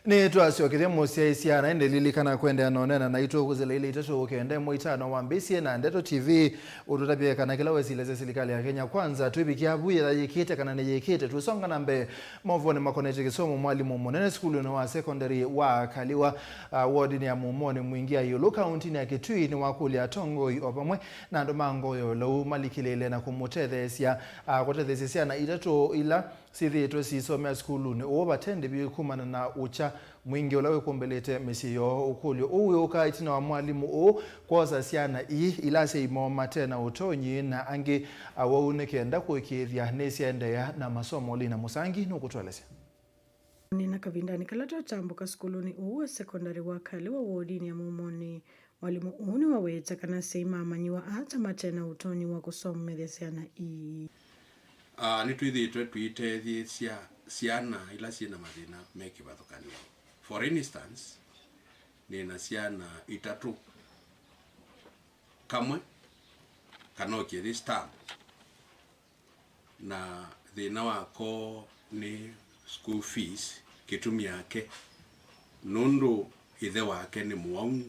Nĩtwasyokethya mũsyaĩĩsya, na ĩndĩ lilikana kũendeea na ũneena naitũ kũsila ilĩ itatũ kenda ĩmwe itano wambĩĩsye na Ndeto T V ũtũtavye kana kĩla wesilĩsya silikalĩ ya Kenya Kwanza twĩvikĩa vu yĩla yĩkĩte kana nĩyĩkĩte. Tũsonga na mbee maũvoonĩ makonetye kĩsomo, mwalimũ mũnene sukulunĩ wa sekondari wa Kaliwa, a, wodinĩ ya Mumoni Mwingi ya ĩũlũ kauntinĩ ya Kitui nĩwakũlya atongoi o vamwe na andũ ma ngoo ya ũlau malikĩlĩĩle na kũmũtetheesya, a, kũtetheesya syana itatũ ila syĩthĩĩtwe siisomea sukulunĩ ũũ vate ndĩvi kumana na ũkya mwingĩ ũla wĩkũmbĩlĩte mĩsyĩ yoo. Ũkũlyo ũũ wĩũka ĩtina wa mwalimũ ũũ kwosa syana ii ila asyai moo mate na ũtonyi na angĩ awau nĩ kenda kũĩkĩĩthya nĩsyaendeea na masomo. Lina Mũsangi nũkũtũelesya. Nĩna kavindanĩ kala twatambũka sukulunĩ ũũ wa sekondalĩ wa Kaliwa wodinĩ ya Mumoni, mwalimũ ũũ nĩwaweta kana asyai ma amanyĩw'a ata mate na ũtonyi wa kũsomethya syana ii. Ah, nĩtwĩthĩĩtwe tũitetheesya syana ila syĩ na mathĩna me kĩvathũkany'o. For instance, nĩ na syana itatũ, kamwe kanokie this term, na thĩna wako nĩ school fees, kĩtumi yake nũndũ ĩthe wake nĩ mũwau,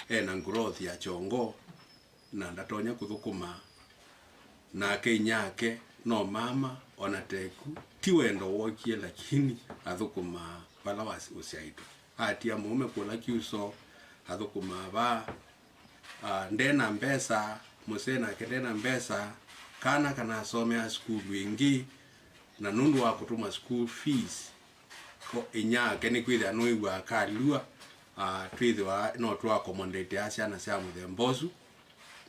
e na growth ya kyongo, na ndatonya kũthũkũma. Nake inyake no mama, ona teku ti wendo wokie, lakini athũkũmaa vala was-, ũsyaĩtwe. Atia mũũme kũla kiuso, athũkũmaa vaa, ah, nde na mbesa, mũsee nake nde na mbesa, kana kanasomea sukulu ĩngĩ, na nũndũ wa kũtũma school fees, ko-, inyake nĩkwĩthĩa nũĩw'aa kalua, ah, twĩthĩwa no tũ accommodate syana sya mũthemba ũsu.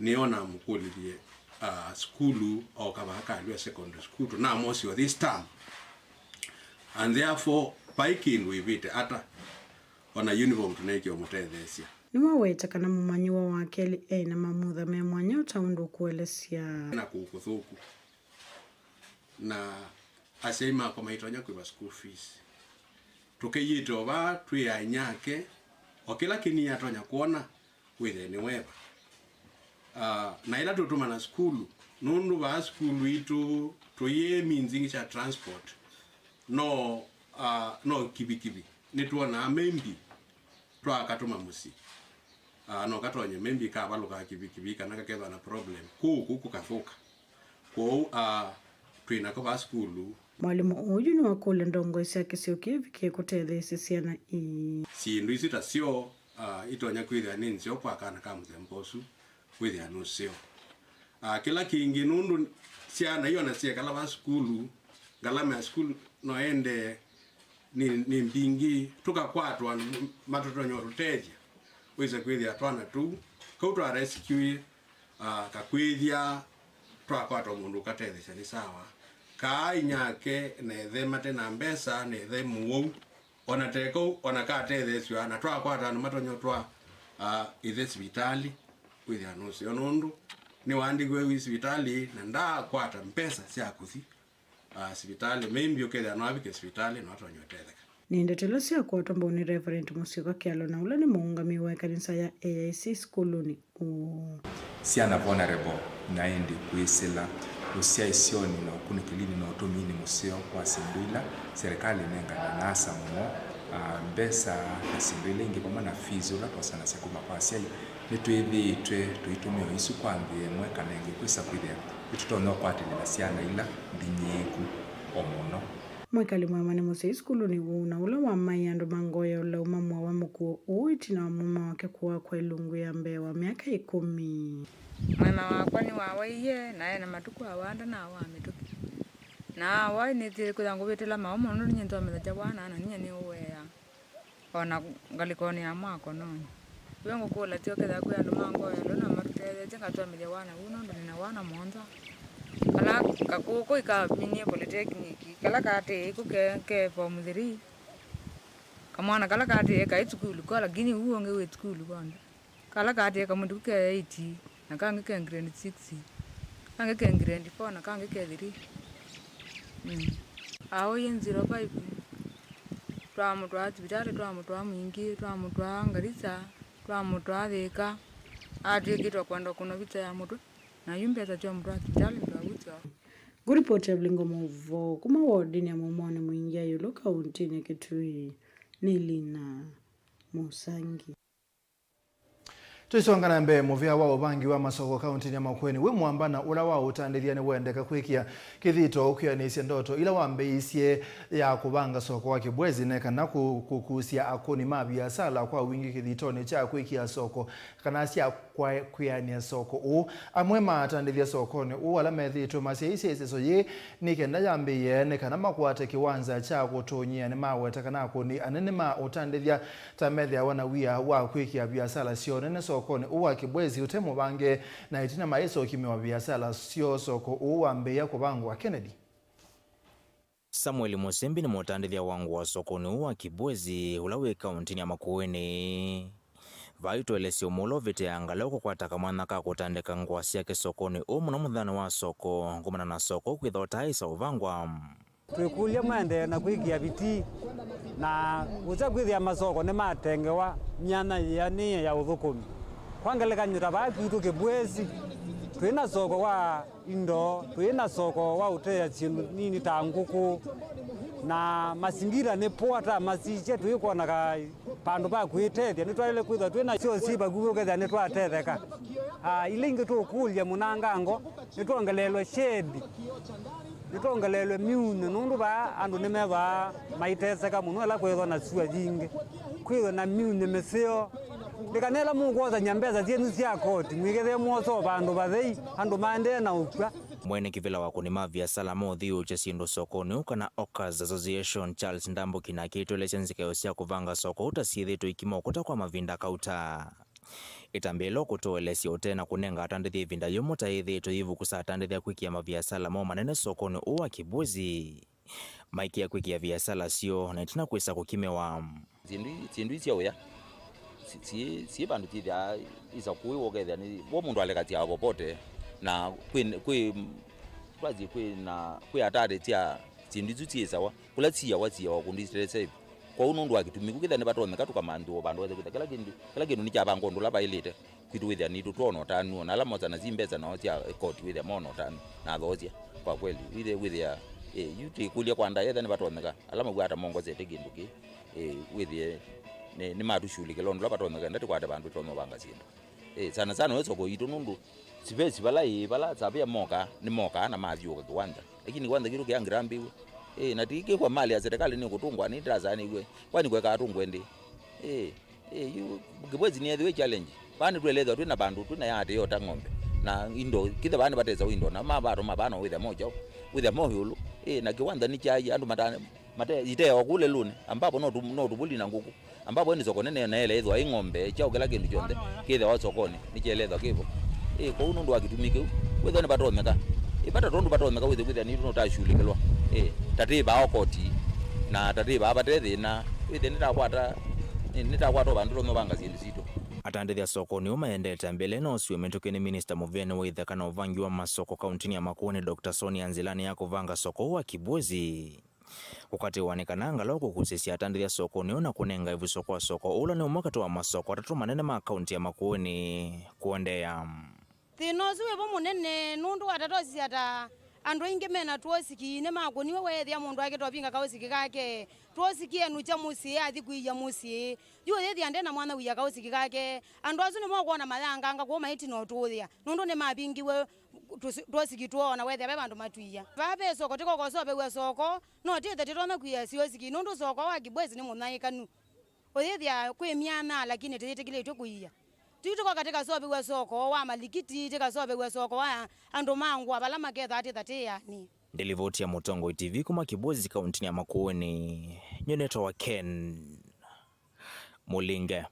Nĩyo namũkũlilye, ah, sukulu, oka vaa Kalua Secondary School, tũnamwosya o this term. And therefore, vai kĩndũ ĩvĩte ata, ona uniform tũneekie ũmũtetheesya. Nĩwaweta kana mũmanyĩw'a wa kelĩ e na mamutha me mwanya o ta ũndũ ũkũelesya. Na kũu kũthũku. Na asyai makwa maitonya kwĩva school fees. Tũkĩyĩte o vaa twĩ ainyake, o kĩla kĩnii atonya kwona wĩthĩe nĩ weva. Ah, na ĩla tũtũmana sukulu, nũndũ vaa sukulu itũ tũyĩ means ingĩ sya transport, no, ah, no kivikivi. Nĩtwonaa maybe twakatũma mũsyĩ. Ah, no katonye maybe kavalũka kivikivi kana kakethwa na problem. Kũu kũu kũkathũka. Kwoou, ah, twĩ nako vaa sukulu. Mwalimũ ũyu nĩwakũlya ndongoi sya kĩsio kĩĩ vikĩe kũtetheesya syana ii. Syĩndũ isu ta syoo, ah, itonya kwĩthĩa nĩ nzeo kwa kana ka mũthemba ũsu kwĩthĩa nũseo. Ah, kĩla kĩngĩ, nũndũ syana io na syekala vaa sukulu, ngalama ya sukulu no ĩendee nĩ, nĩ mbingĩ, tũkakwatwa andũ matũtonya ũtũtethya, wĩse kwĩthĩa twana tũu, kau twa rescue, ah, kakwĩthya twakwatwa mũndũ ũkatetheesya nĩ sawa. Kaa inyake na ĩthe mate na mbesa, na ĩthe mũwau, ona te kau, ona katetheesw'a, na twakwata andũ matonya ũtwaa, ah, ĩthe sivitalĩ, wĩthĩa nũseo nũndũ nĩwaandĩkiwe wĩ sivitalĩ na ndaakwata mbesa sya kũthi ah, sivitalĩ, maybe ũkethĩa no avike sivitalĩ no atonye ũtetheka. Nĩ ndeto ila syakwatwa mbau nĩ Reverend Mũsyoka Kyalo, na ũla nĩ mũũngamĩi wa ĩkanisa ya A I C sukulunĩ ũũ. Syana vulnerable, na ĩndĩ kwĩsĩla ũsyaĩsyonĩ na ũkunĩkĩlinĩ na ũtũmĩinĩ mũseo wa syĩndũ ila serikali ĩnengane nasa mũno, ah, mbesa na syĩndũ ila ingĩ vamwe na fees ũla twosanasya kuma kwa asyai. Nĩtwĩthĩĩtwe tũitũmĩa o isu kwa nzĩa ĩmwe kana ĩngĩ kwĩsa kwĩthĩa nĩtũtonya ũkwatĩlĩla syana ila mbinyĩĩku o mũno. Mwĩkali Mwema nĩ mũsyai sukulunĩ ũũ, na ũla wamaie andũ ma Ngoya ũlau mamũawa mũkuo ũũ ĩtina wa mũũme wake kũakwa ĩlungu ya mbee wa myaka ĩkũmi. Mwema wakwa nĩwawaie, na ena matukũ awanda na awaa mĩtũkĩ. Na awa nĩthĩĩtwe kwĩtha ngũvĩtĩla maũũ mũno nũndũ nyie nĩtwamĩthasya wana na nyie nĩũweaa. O na ngalĩkonĩ ya mwako nonĩ. Ve ngũkũlasya ũkethĩa kwĩ andũ ma Ngoya ĩũlũ na matũtetheesye ngatwamĩthya wana ũũ nũndũ nĩ na wana mũonza. Kala kakũkũ ikaminie polytechnic, kala kaatĩĩe ĩkũ ke, ke form three. Kamwana kala kaatĩĩe kaĩ sukulu ko, lakini ũũ ũngĩ wĩ sukulu kwondũ. Kala kaatĩĩe kamũtũku ke eight, na kangĩ ke grade six, kangĩ ke grade four, na kangĩ ke three. Mm. Aũie zero five. Twamũtwaa sivitalĩ, twamũtwaa Mwingi, twamũtwaa Ngarisa, twamũtwaa Thĩka. Atw'ĩkĩtwe kwenda kũnwa visa ya mũtwe, na yu mbesa sya ũmũtwaa sivitalĩ ndwavu syoo. Ngũripoti Evelyn Ngomo Ũvoo kuma wodinĩ ya Mũmonĩ Mwingi ya ĩũlũ kaũntĩnĩ ya Kitui. Nĩ Lina Mũsangi. Tũisonga na mbee, mũvĩa wa ũvangi wa masoko kaũntĩnĩ ya Makueni wĩ mũamba na ũla wa ũtandĩthya nĩwendeka kwĩkĩa kĩthito kwĩanĩsya ndoto ila wambĩĩisye ya kũvanga soko wa Kibwezi nĩ kana kũ-, kũkusya akũni ma viasala kwa wingĩ kĩthitonĩ kya kwĩkĩa soko kana sya kwa-, kwĩanĩa soko ũũ. Amwe ma atandĩthya sokonĩ ũũ ala methĩĩtwe masyaĩĩsya ĩseso yĩĩ nĩ kenda yambĩĩe nĩ kana makwate kĩwanza kya kũtũnyĩa nĩmaweta kana akũni anene ma ũtandĩthya ta methĩawa na wia wa kwĩkĩa viasala syoo nene sokonĩ ũũ wa Kibwezi ũte mũvange, na ĩtina maisokimĩwa viasala syoo soko ũũ wambĩĩa kũvangwa. Kennedy. Samuel Mũsembi nĩ mũtandĩthya wa ngũa sokonĩ ũũ wa Kibwezi, ũla wĩ kaũntĩnĩ ya Makueni. Vaa ĩtũelesye ũmwe ũla ũvĩtĩaa ngalĩ kũkwata kamwanya ka kũtandĩka ngũa syake sokonĩ ũũ mũno mũthenyanĩ wa soko, ngũmana na soko kwĩthwa ũtaaĩsa ũvangwa. Twĩkũlya maendee na kwĩkĩa vitii na ũsya kwĩthĩa masoko nĩmatengewa myanya yĩanĩe ya ũthũkũmi. Kwa ngelekany'o, ta vaa kwitũ Kĩbwesi, twĩ na soko wa indo, twĩ na soko wa ũteea syĩndũ nini ta ngũkũ, na masingira nĩ poa ta masisye, tũikwonaga vandũ va kwĩtethya. Nĩtwaĩle kwĩthwa twĩ na syoo syĩ vakuvĩ ũkethĩa nĩtwatetheka. Ah, ila ingĩ tũkũlya mũnangango, nĩtwongeleelwe shade, nĩtwongeleelwe myunĩ, nũndũ vaa andũ nĩmethwaa maiteseka mũno ĩla kwĩthwa na sua yingĩ, kwĩthwa na myunĩ mĩseo. Nĩkana ĩla mũkwosany'a mbesa syenyu sya koti, mwĩkethĩe mwosa o vandũ vathei, andũ maendee na ũkw'a. Mwene kĩvĩla wa akũni ma viasala ma ũthiũũkya syĩndũ sokonĩ ũũ kana Hawkers Association, Charles Ndambuki, nake aitũelesya nzikaĩo sya kũvanga soko ũũ ta syĩthĩĩtwe ikima ũkũta kwa mavinda kauta. Ĩtambya ĩla ũkũtũelesya ũte na kũnenga atandĩthya ĩvinda yĩmwe ta yĩthĩĩtwe yĩvukusa atandĩthya kwĩkĩa maviasala moo manene sokonĩ ũũ wa Kĩbwezi. Maikĩa kwĩkĩa viasala syoo na ĩtina kwĩsa kũkimĩwa. Syĩndũ i- syĩndũ ii sya ũya si- si- syĩ vandũ syĩthĩaa isa kũĩ wokethĩa nĩ vo mũndũ alekasya popote na kwĩ kwĩ twasye kwĩ na kwĩ atari sya syĩndũ isu syĩ sawa. Kũla siawa siawa kũndũ isilesya ĩvi. Kwoou nũndũ wa kĩtumi kĩu kĩthĩa nĩvatonyeka tũkamanthĩwa vandũ wethe kwĩthĩa kĩla kĩndũ kĩla kĩndũ nĩkyavangwa ũndũ ũla vaĩlĩte. Kwitũ wĩthĩa nĩtũtwona ũtanu, o na ala mosa na si mbesa nao sya koti wĩthĩa mona ũtanu na athoosya. Kwa kweli wĩthĩa wĩthĩa, ĩ, yu twĩkũlya kwa ndaĩa ethĩa nĩvatonyeka ala maw'aa ta mongosete kĩndũ kĩĩ, ĩ, wĩthĩe Nĩ, nĩmatũshughulikĩla ũndũ ũla vatonyeka, enda tũkwate vandũ tũtonya ũvanga syĩndũ. Ĩ, sana sana we soko yitũ nũndũ space vala ĩ, vala savia moka, nĩmokaa na mathyũũka kĩwanja. Lakini kĩwanja kĩtũ kĩangĩrambĩwe. Ĩ, na ti kĩkwa mali ya serikali nĩ kũtũngwa, nĩ ndĩrasanĩw'e. Kwani kweka atũngwe ndĩ? Ĩ, ĩ, yu, Kĩbwezi nĩ ethĩwe challenge. Vaa nĩtwelethwa twĩ na vandũ, twĩ na yaatĩ yota ng'ombe. Na indo, kithe vaa nĩvatesa indo, na mavatũma vaa no wĩthe moja, wĩthe mo ĩũlũ. Ĩ, na kĩwanja nĩ kyai, andũ mata, mate, iteo kũle lũnĩ, ambapo no tu, no tũvũli na ngũkũ. Ambapo ĩndĩ soko nene naeleethwa ĩ ng'ombe, kyaũ kĩla kĩndũ kyonthe kĩthĩawa sokonĩ nĩkyaeleethwa kĩvo. Ĩ, kwoou nũndũ wa kĩtumi kĩu, wĩthwa nĩvatonyeka. Ĩ, vata tondũ vatonyeka wĩthĩ kwĩthĩa nĩtũ nũtashughulikĩlwa. Ĩ, tatĩvaa o koti, na tatĩvaa vate thĩna, wĩthĩ nĩtakwata, nĩ- nĩtakwata o vandũ tũmavanga syĩndũ sitũ. Atandĩthya sokonĩ ũũ maendete mbele na ũsio mĩtũkĩ nĩ minista mũvĩanĩ wa ithaka na ũvangi wa masoko kauntinĩ ya Makueni, Doctor Sonia Nzilani ya kũvanga soko ũũ wa Kibwezi. Kũkatĩwa nĩ kana ngalao kũkusĩsya atandĩthya sokonĩ ũũ na kũnenga ĩvuso kwa soko ũla nĩ ũmwe katĩ wa masoko atatũ manene ma kaunti ya Makueni kũendeea. Thĩna ũsu wĩvo mũnene nũndũ watatosisya ta andũ aingĩ mena tuosiki nĩmakũniwe, weethĩa mũndũ akĩtovinga kaosiki kake, tuosiki enukya mũsyĩ athi kũia mũsyĩ, yu ũyĩthĩa nde na mwana wia kaosiki kake. Andũ asu nĩmokwona mayanganga kũu maitina ũtũũthĩa nũndũ nĩmavingiwe tusi- tuosiki twoo na weethĩa ve vandũ matwia. Vaa ve soko tĩkokosovew'a soko. No twĩthe tũtonya kwia siosiki nũndũ soko wa Kibwezi nĩ mũnyaĩĩkanu. Ũyĩthĩa kwĩ myanya, lakini tũyĩtĩkĩlĩtw'e kũia. Tũi tũkoka tĩkasovew'a soko wa malikiti, tĩkasovew'a soko wa andũ ma ngũa vala makethaa twĩtha tĩanĩ. Nĩ livoti ya Mũtongoi T V kuma Kibwezi, kauntinĩ ya Makueni, nyie nĩtawa Ken Mũlinge.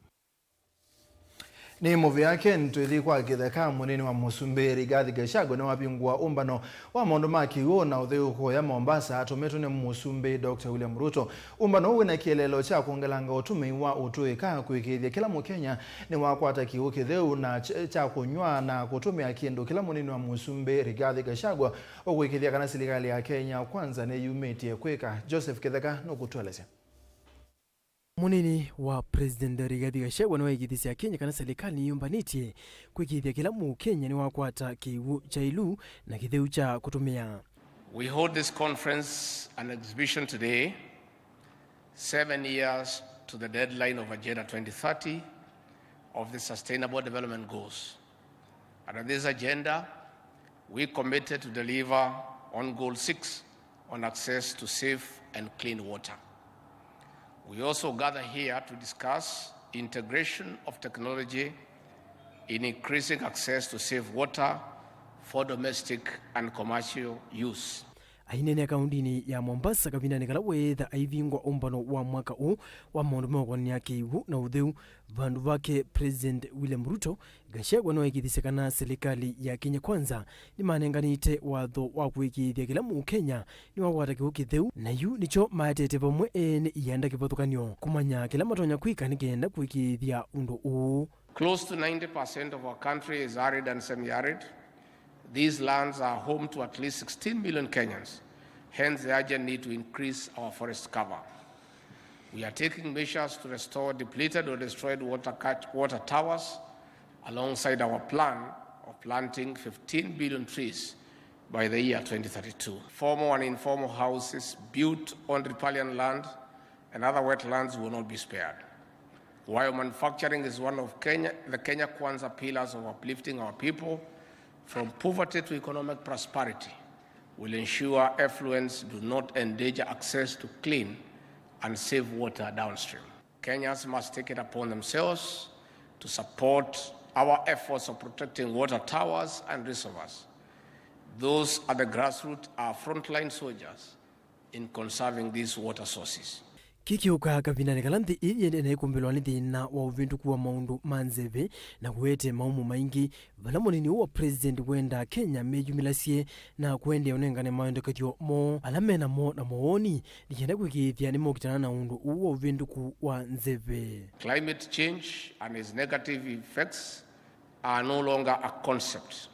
Nĩ mũvea Ken. Twĩthi kwa kĩtheka, mũnini wa mũsumbĩ Rigathi Gachagua nĩwavingũa ũmbano wa maũndũ ma kĩw'ũ na ũtheu kũya Mombasa atũmĩtwe nĩ mũsumbĩ Doctor William Ruto. Ũmbano ũũ wĩna kĩeleelo kya kwongelanga ũtũmĩi wa ũtũĩka, kũĩkĩĩthya kĩla Mũkenya nĩwakwata kĩw'ũ kĩtheu na ky- kya kũnyw'a na kũtũmĩa kĩndũ kĩla mũnini wa mũsumbĩ Rigathi Gachagua ũkũĩkĩĩthya kana silikalĩ ya Kenya Kwanza nĩyumĩtye kwĩka. Joseph Kĩtheka nũkũtũelesya. Mũnini wa President Rigathi Gachagua nĩwaĩkĩĩthisye Akenya kana serikali nĩyũmbanĩtye kwĩkĩĩthya kĩla Mũkenya nĩwakwata kĩw'ũ kya ĩlu na kĩtheu kya kũtũmĩa. We hold this conference and exhibition today, seven years to the deadline of Agenda twenty thirty of the Sustainable Development Goals. Under this agenda, we committed to deliver on Goal six on access to safe and clean water. We also gather here to discuss integration of technology in increasing access to safe water for domestic and commercial use. Aineenea kaũndinĩ ya Mombasa kavindanĩ kala weetha aivingwa ũmbano wa mwaka ũũ wa maũndũ ma ũkonanĩa kĩw'ũ na ũtheu, vandũ vake President William Ruto, Gachagua nĩwaĩkĩĩthisye kana silikalĩ ya Kenya Kwanza nĩmanenganĩte watho wa kũĩkĩĩthya kĩla Mũkenya nĩwakwata kĩw'ũ kĩtheu, na yu nĩkyo maetete vamwe ene ianda kĩvathũkany'o kũmanya kĩla matonya kwĩka nĩ kenda kũĩkĩĩthya ũndũ ũũ. Close to ninety percent of our country is arid and semi-arid. These lands are home to at least sixteen million Kenyans, hence the urgent need to increase our forest cover. We are taking measures to restore depleted or destroyed water, catch, water towers alongside our plan of planting fifteen billion trees by the year twenty thirty-two. Formal and informal houses built on riparian land and other wetlands will not be spared. While manufacturing is one of Kenya, the Kenya Kwanza pillars of uplifting our people from poverty to economic prosperity, will ensure effluents do not endanger access to clean and safe water downstream. Kenyans must take it upon themselves to support our efforts of protecting water towers and reservoirs. Those at the grassroots are frontline soldiers in conserving these water sources. Kĩĩ kĩũkaa kavindanĩ kala nthĩ ĩĩ yĩendee na ĩkũmbĩlwa nĩ thĩna wa ũvĩndũku wa maũndũ ma nzeve na kũete maumo maingĩ, vala mũnini ũũ wa President wendaa Kenya meyumĩlasye na kũendeea ũnengane maendekethyo moo ala me namo na mawoni nĩ kenda kũĩkĩĩthya nĩmokitana na ũndũ ũũ wa ũvĩndũku wa nzeve. Climate change and its negative effects are no longer a concept.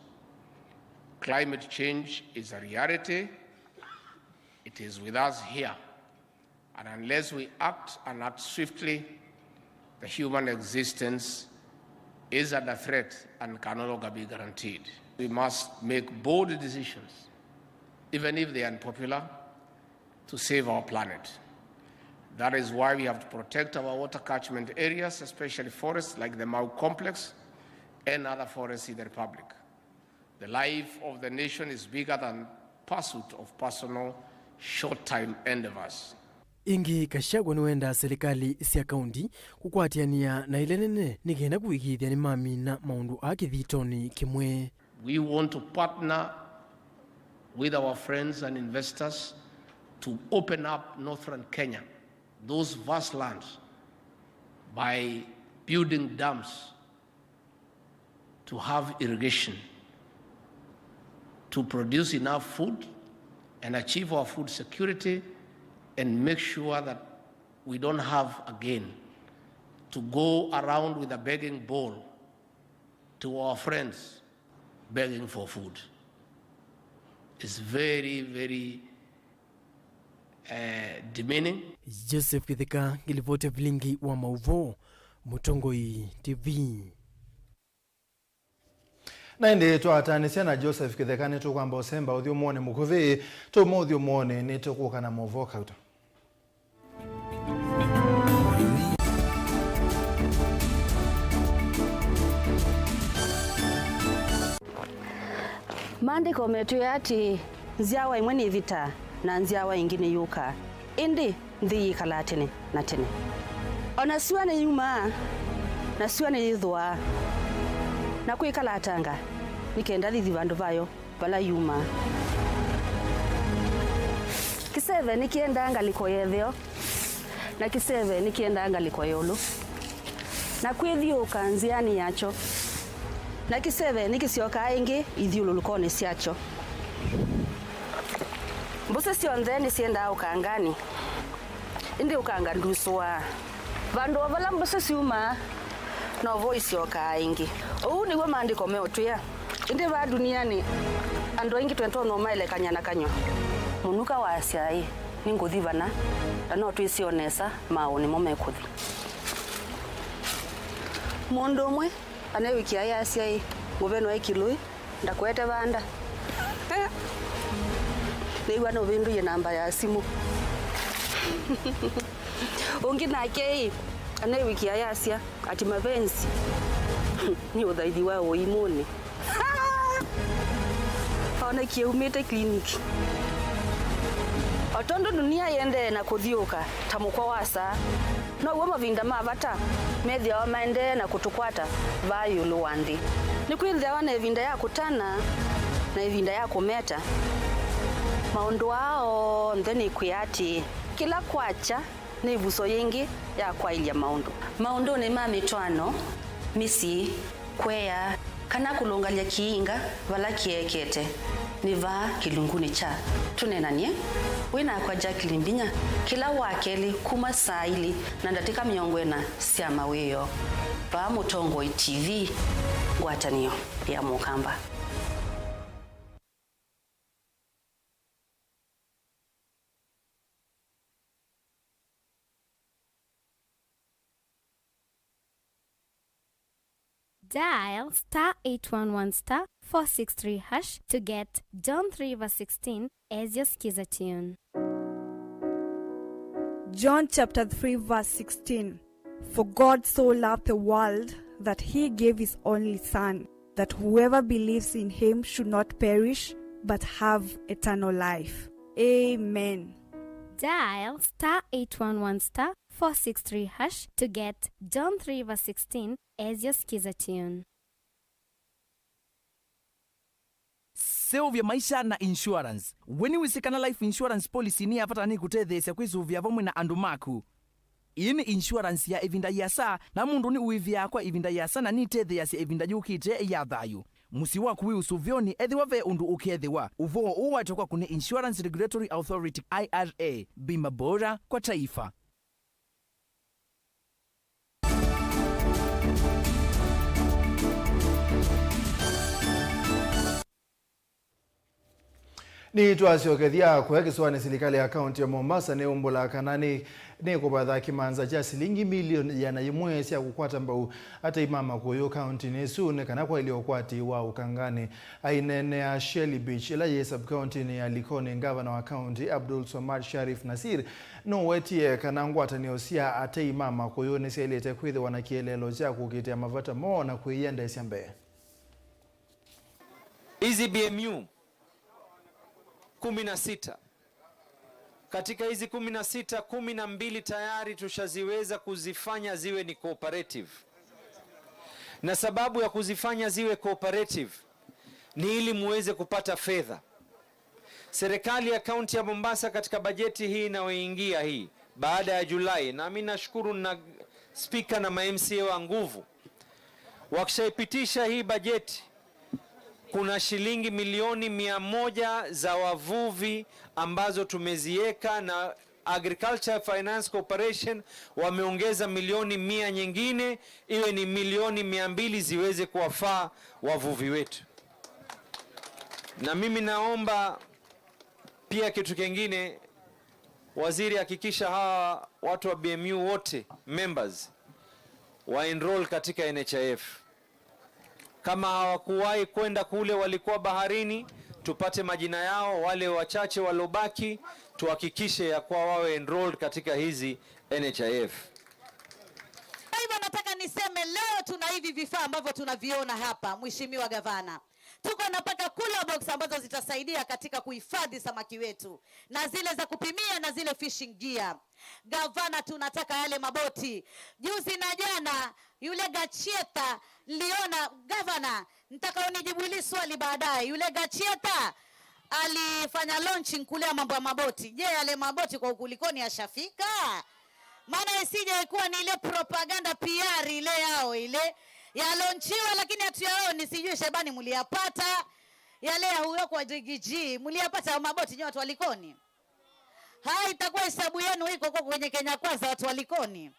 Climate change is a reality. It is with us here. And unless we act, and act swiftly, the human existence is under threat and can no longer be guaranteed. We must make bold decisions, even if they are unpopular, to save our planet. That is why we have to protect our water catchment areas, especially forests like the Mau Complex and other forests in the Republic. The life of the nation is bigger than pursuit of personal short-time endeavors. Ĩngĩ, Gachagua nĩwendaa silikalĩ sya kaunti kũkwatĩanĩa na ila nene nĩ kenda kũĩkĩĩthya nĩmamina maũndũ aa kĩthitonĩ kĩmwe. We want to partner with our friends and investors to open up northern Kenya, those vast lands, by building dams to have irrigation, to produce enough food and achieve our food security and make sure that we don't have again to go around with a begging bowl to our friends begging for food. It's very, very, uh, demeaning. Joseph Kĩtheka, ngĩlivoti ya vilingi wa maũvoo, Mũtongoi T V. Na ĩndĩ twataanĩsya na Joseph Kĩtheka, nĩtũkwamba ũsemba ũthyũmũonĩ mũkuvĩ. Tũũma ũthyũmũonĩ, nĩtũkũka na maũvoo kauta. Maandĩko metwĩe atĩĩ, nzyawa ĩmwe nĩvĩtaa, na nzyawa ĩngĩ nĩyũkaa, ĩndĩ nthĩ yĩkalaa tene na tene. O na syũa nĩyumaa, na syũa nĩyĩthũaa, na kwĩkalatanga, nĩ kenda thithi vandũ vayo vala yumaa. Kĩseve nĩkĩendaa ngalĩko ya ĩtheo, na kĩseve nĩkĩendaa ngalĩko ya ĩũlũ, na kwĩthyũũka nzĩanĩ yakyo, na kĩseve nĩkĩsyokaa ĩngĩ ithyũlũlũkonĩ syakyo. Mbũsĩ syonthe nĩsyendaa ũkanganĩ, ĩndĩ ũkanga ndusũaa. Vandũ o vala mbũsĩ syumaa, novo isyokaa ĩngĩ. Ũu nĩw'o maandĩko meũtwĩa. Ĩndĩ vaa ndunianĩ, andũ aingĩ twĩtonya ũmaelekany'a na kanyw'a. Mũnuka waasya-ĩ, nĩngũthi vana, na no twĩsĩ o nesa maaũ nĩmo mekũthi. Mũndũ ũmwe anewĩkĩa ayasya-ĩ, ngũvenwa ĩ kĩlũĩ, ndakwete vanda. Nĩw'a nũvĩndũie namba ya simũ. Ũngĩ nake-ĩ, anewĩkĩa ayasya ati mapenzi nĩ ũthaithi wa ũimũnĩ. Onekie umĩte clinic. O tondũ dunia yĩendee na kũthyũũka ta mũkwa wa saa, now'o mavinda ma vata methĩawa maendee na kũtũkwata vaa ĩũlũ wa nthĩ. Nĩkwĩthĩawa na ĩvinda ya kũtana na ĩvinda ya kũmeta. Maũndũ aa onthe nĩkwĩa atĩĩ, kĩla kwakya nĩ ĩvuso yĩngĩ ya kwaĩlya maũndũ. Maũndũnĩ ma mĩtwaano, mĩsyĩ, kũea, kana kũlũngalya kĩinga vala kĩekete, nĩ vaa kĩlungunĩ kya Tũneenany'e. Wĩ nakwa Jacqueline Mbinya kĩla Wakelĩ kuma saa ilĩ na ndatĩka mĩongo ĩna sya mawĩoo, vaa Mũtongoi T V, ngwatanĩo ya Mũkamba. Dial star eight one one star four six three hash to get John three verse sixteen as your Skiza tune. John chapter three verse sixteen. For God so loved the world that he gave his only Son, that whoever believes in him should not perish, but have eternal life. Amen. Dial star eight one one star four six three hash to get John three verse sixteen as your Skiza tune. Seũvya maisha na insurance. We nĩwĩsĩ kana life insurance policy nĩ ya vata na nĩkũtetheesya kwĩsũvĩa vamwe na andũ maku? Ĩĩ nĩ insurance ya ĩvinda yĩasa, na mũndũ nĩ ũĩvĩaa kwa ĩvinda yĩasa na nĩtetheeasya ĩvinda yũkĩte ya thayũ. Mũsyĩ waku wĩ ũsũvĩonĩ ethĩwa ve ũndũ ũkeethĩwa. Ũvoo ũũ waetwe kwaku nĩ Insurance Regulatory Authority, I R A, Bima Bora kwa Taifa. Nĩtwasyokethya kũya kĩsũanĩ, silikalĩ ya kaunti ya Mombasa nĩyaumbũla kana nĩ, nĩkũvatha kĩmanza kya silingi milioni ĩana yĩmwe sya kũkwata mbau atei ma makũyũ kauntinĩ ĩsu nĩ kana kwaĩlye ũkwati wa ũkanganĩ. Aineenea Shelly Beach, ĩla yĩ sub-kauntinĩ ya Likoni, ngavana wa kaunti Abdul Swamad Sharif Nassir nũwetie kana ngwatanĩo sya atei ma makũyũ nĩsyaĩlĩte kwĩthĩwa na kĩeleelo kya kũkitĩa mavata moo na kwĩyendeesya mbee. Hizi B M U kumi na sita. Katika hizi kumi na sita, kumi na mbili tayari tushaziweza kuzifanya ziwe ni cooperative. Na sababu ya kuzifanya ziwe cooperative ni ili muweze kupata fedha. Serikali ya kaunti ya Mombasa katika bajeti hii inayoingia hii, baada ya Julai, na mimi nashukuru na spika na ma M C A wa nguvu, wakishaipitisha hii bajeti, kuna shilingi milioni mia moja za wavuvi ambazo tumeziweka, na Agriculture Finance Corporation wameongeza milioni mia nyingine, iwe ni milioni mia mbili ziweze kuwafaa wavuvi wetu. Na mimi naomba pia kitu kingine, waziri, hakikisha hawa watu wa B M U wote, members, wa enroll katika N H I F. Kama hawakuwahi kwenda kule, walikuwa baharini, tupate majina yao, wale wachache waliobaki, tuhakikishe ya kuwa wawe enrolled katika hizi N H I F. Kwa hivyo nataka niseme leo tuna hivi vifaa ambavyo tunaviona hapa, Mheshimiwa Gavana. Tuko na mpaka cooler box ambazo zitasaidia katika kuhifadhi samaki wetu, na zile za kupimia na zile fishing gear. Gavana, tunataka yale maboti. Juzi na jana, yule Gachieta, niliona, Gavana, nataka unijibu hili swali baadaye. Yule Gachieta alifanya launching kule ya mambo ya maboti. Je, yale maboti kwa huku Likoni yashafika? Maana isije ikuwa ni ile propaganda P R ile yao ile, yalaunchiwa lakini hatuyaoni, sijui Shebani mliyapata. Yale ya huyo kwa Riggy G, mliyapata ya maboti nyote watu wa Likoni? Haya, itakuwa hesabu yenu iko huko kwenye Kenya Kwanza, watu wa Likoni.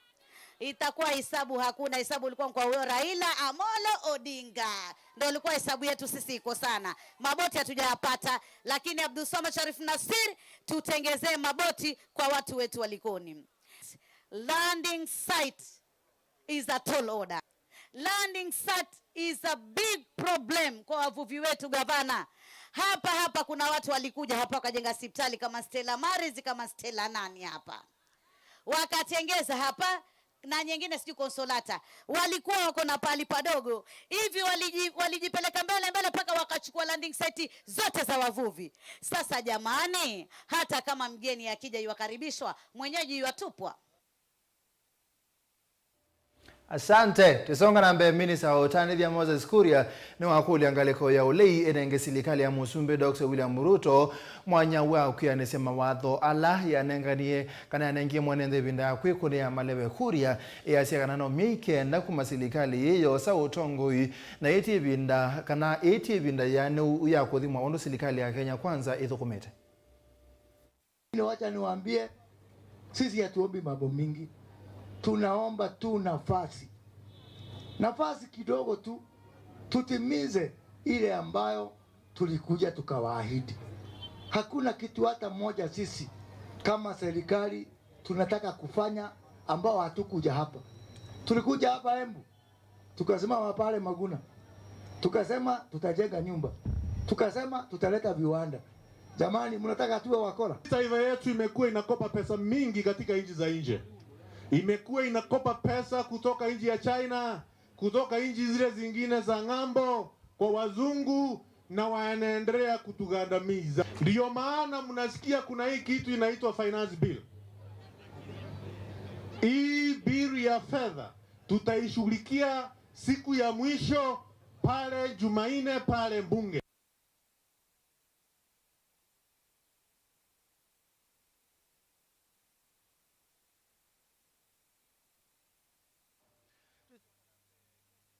Itakuwa hesabu hakuna. Hesabu ilikuwa kwa huyo Raila Amolo Odinga. Ndio ilikuwa hesabu yetu sisi iko sana. Maboti hatujayapata, lakini Abdul Swamad Sharif Nassir, tutengezee maboti kwa watu wetu wa Likoni. Landing site is a tall order. Landing site is a big problem kwa wavuvi wetu, Gavana. Hapa, hapa kuna watu walikuja hapa wakajenga hospitali kama Stella Maris, kama Stella nani hapa. Wakatengeza hapa na nyingine sijui Consolata. Walikuwa wako na pahali padogo. Hivi waliji-, walijipeleka mbele mbele mpaka wakachukua landing site zote za wavuvi. Sasa jamani, hata kama mgeni akija yuwakaribishwa, mwenyeji yuwatupwa. Asante. Tũsonga na mbee, minista wa ũtandĩthya Moses Kuria nĩwakũlya ngalĩko ya ũlei ĩnenge silikalĩ ya Mũsumbĩ Doctor William Ruto mwanya wa kwĩanĩsya mawatho ala yanenganie kana yanengie mwene nthĩ ĩvinda ya kwĩkũnĩa maleve. Kuria easya kana no myei kenda kuma silikalĩ ĩĩ yosa ũtongoi na ĩtĩ ĩvinda kana ĩtĩ ĩvinda yĩanĩu ya kũthimwa ũndũ silikalĩ ya Kenya Kwanza ĩthũkũmĩte. Lakini wacha niwaambie, sisi hatuombi mambo mingi. Tunaomba tu nafasi. Nafasi kidogo tu, tutimize ile ambayo tulikuja tukawaahidi. Hakuna kitu hata moja sisi kama serikali tunataka kufanya ambao hatukuja hapa. Tulikuja hapa Embu. Tukasimama pale Maguna. Tukasema tutajenga nyumba. Tukasema tutaleta viwanda. Jamani, mnataka tuwe wakora? Taifa yetu imekuwa inakopa pesa mingi katika nchi za nje. Imekuwa inakopa pesa kutoka nchi ya China, kutoka nchi zile zingine za ng'ambo, kwa wazungu, na wanaendelea kutugandamiza. Ndiyo maana mnasikia kuna hii kitu inaitwa finance bill. Hii bill ya fedha tutaishughulikia siku ya mwisho pale Jumanne pale bunge.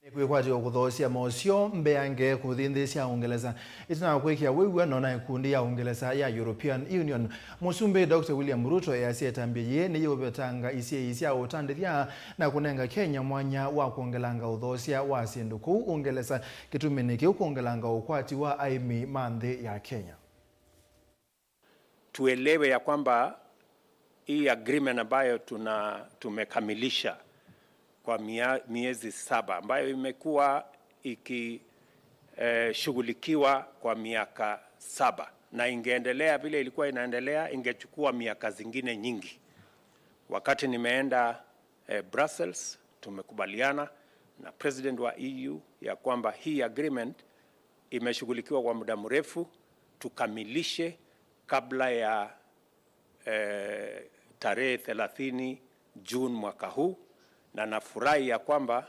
Nĩkwĩkwatĩwa kũthoosya moseo mbeange kũthi nthĩ sya Ũngelesa ĩtina wa kwĩkĩa wĩw'ano na ĩkundi ya Ũngelesa ya European Union. Mũsumbĩ Doctor William Ruto easya ĩtambya yĩĩ nĩyĩũvetanga isyai sya ũtandĩthya na kũnenga Kenya mwanya wa kwongelanga ũthoosya wa syĩndũ kũu Ũngelesa. Kĩtumi nĩ kĩu kwongelanga ũkwati wa aĩmi ma nthĩ ya Kenya. Tuelewe ya kwamba hii agreement ambayo tuna-, tumekamilisha kwa mia-, miezi saba, ambayo imekuwa iki-, eh, shughulikiwa kwa miaka saba, na ingeendelea vile ilikuwa inaendelea, ingechukua miaka zingine nyingi. Wakati nimeenda, eh, Brussels, tumekubaliana na president wa E U ya kwamba hii agreement imeshughulikiwa kwa muda mrefu, tukamilishe kabla ya, eh, tarehe thelathini June mwaka huu, na nafurahi ya kwamba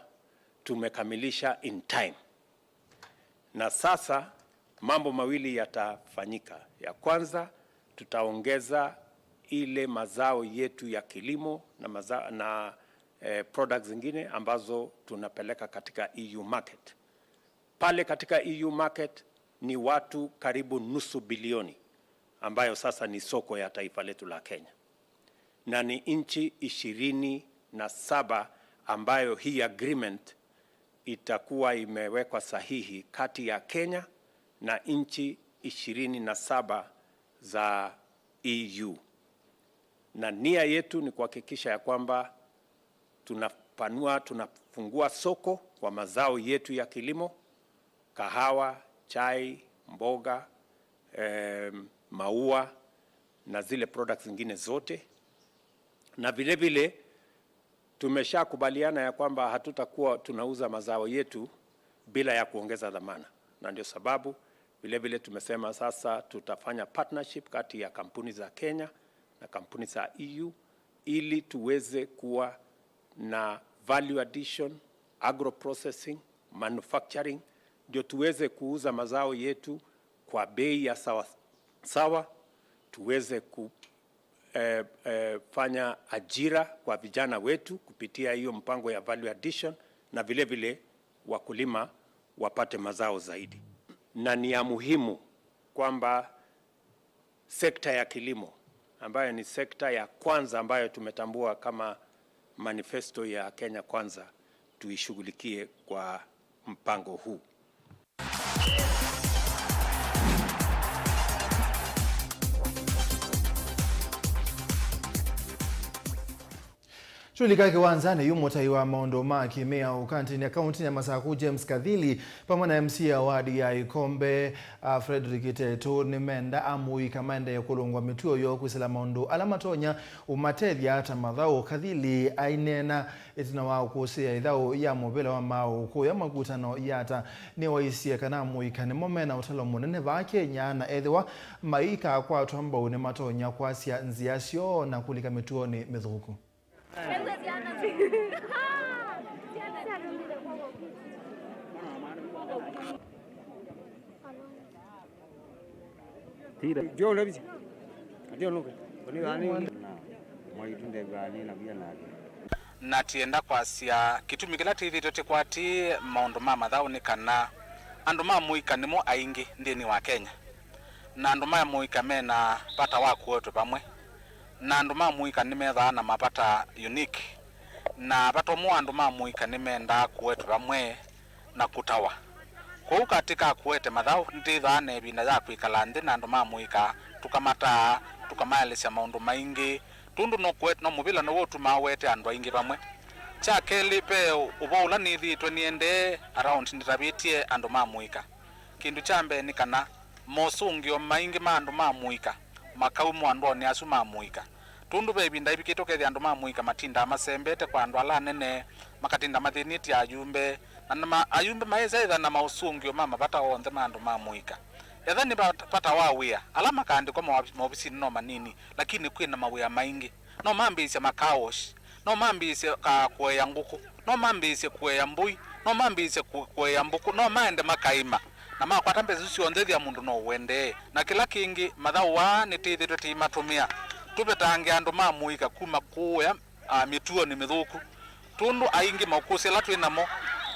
tumekamilisha in time. Na sasa mambo mawili yatafanyika. Ya kwanza, tutaongeza ile mazao yetu ya kilimo na maza-, na, eh, products zingine ambazo tunapeleka katika E U market. Pale katika E U market ni watu karibu nusu bilioni ambayo sasa ni soko ya taifa letu la Kenya. Na ni nchi ishirini na saba ambayo hii agreement itakuwa imewekwa sahihi kati ya Kenya na nchi ishirini na saba za E U. Na nia yetu ni kuhakikisha ya kwamba tunapanua, tunafungua soko kwa mazao yetu ya kilimo, kahawa, chai, mboga, em, maua na zile products zingine zote. Na vile vile tumeshakubaliana ya kwamba hatutakuwa tunauza mazao yetu bila ya kuongeza dhamana, na ndio sababu vile vile tumesema sasa tutafanya partnership kati ya kampuni za Kenya na kampuni za E U ili tuweze kuwa na value addition, agro processing, manufacturing, ndio tuweze kuuza mazao yetu kwa bei ya sawa sawa, tuweze ku-, eh, eh, fanya ajira kwa vijana wetu kupitia hiyo mpango ya value addition, na vile vile wakulima wapate mazao zaidi. Na ni ya muhimu kwamba sekta ya kilimo, ambayo ni sekta ya kwanza ambayo tumetambua kama manifesto ya Kenya Kwanza, tuishughulikie kwa mpango huu. Tulika kĩwanzanĩ yu mũtai wa maũndũ ma kĩmĩao kauntinĩ ya Masakũ, James Kathili, pamwe na M C A wa wadi ya Ikombe, a, Frederick Tetu, nĩmenda amũika maendee kũlũngwa mĩtuo yoo kwĩsĩla maũndũ ala matonya ũmatethya ta mathaũ. Kathili aineena ĩtina wa kũsĩĩa ĩthaũ ya mũvĩla wa maaũ kũya makutano ya ata, nĩwaisye kana amũika nĩmo mena ũtalo mũnene vaa Kenya, na ethĩwa maikakwatwa mbau nĩmatonya kwasya nzĩa syoo na kũlika mĩtuonĩ mĩthũku. Na tienda kwasya kĩtumi kĩla tĩthĩtwe tĩkwatĩĩe maũndũ ma mathaũ nĩ kana andũ ma mũika nĩmo aingĩ nthĩnĩ wa Kenya, na andũ ma mũika mena vata wa kũetwe vamwe, na andũ ma mũika nĩmethaa na mavata unique, na vata ũmwe wa andũ ma mũika nĩmendaa kũetwe vamwe na kũtawa. Kwoou katĩ ka kũete mathaũ, nĩtwĩthaa na ĩvinda ya kwĩkala nthĩ na andũ ma mũika, tũkamataa, tũkamaelesya maũndũ maingĩ, tũndũ no kũet-, no mũvĩla nĩw'o ũtumaa ũete andũ aingĩ vamwe. Kya kelĩ, ve ũvoo ũla nĩthĩĩtwe nĩendee around nĩtavĩtye andũ ma mũika. Kĩndũ kya mbee nĩ kana mosũngĩo maingĩ ma andũ ma mũika makaumwa andũonĩ asu ma mũika. Tũndũ ve ĩvinda yĩvikĩte ũkethĩa andũ ma mũika matindaa masembete kwa andũ ala anene, makatinda mathĩnĩtye ayumbe, na, na ma-, ayumbe mayĩsa ĩtha na maũsũngĩo ma mavata onthe ma andũ ma mũika. Etha nĩ vat-, vata wa wĩa, ala makaandĩkwa maovi-, maovisinĩ no manini, lakini kwĩ na mawĩa maingĩ. No mambĩĩsye ma car wash, no mambĩĩsye ka-, kũea ngũkũ, no mambĩĩsye kũea mbũi, no mambĩĩsye kũ-, kũea mbũkũ, no maende makaĩma, na makwata mbesa isu syonthe ĩthĩa mũndũ no ũendee. Na kĩla kĩngĩ, mathaũ aa nĩtwĩthĩtwe tũimatũmĩa tũvetange andũ ma mũika kuma kũũya, a, mĩtuonĩ mĩthũku. Tũndũ aingĩ maũkũsĩ ala twĩ namo,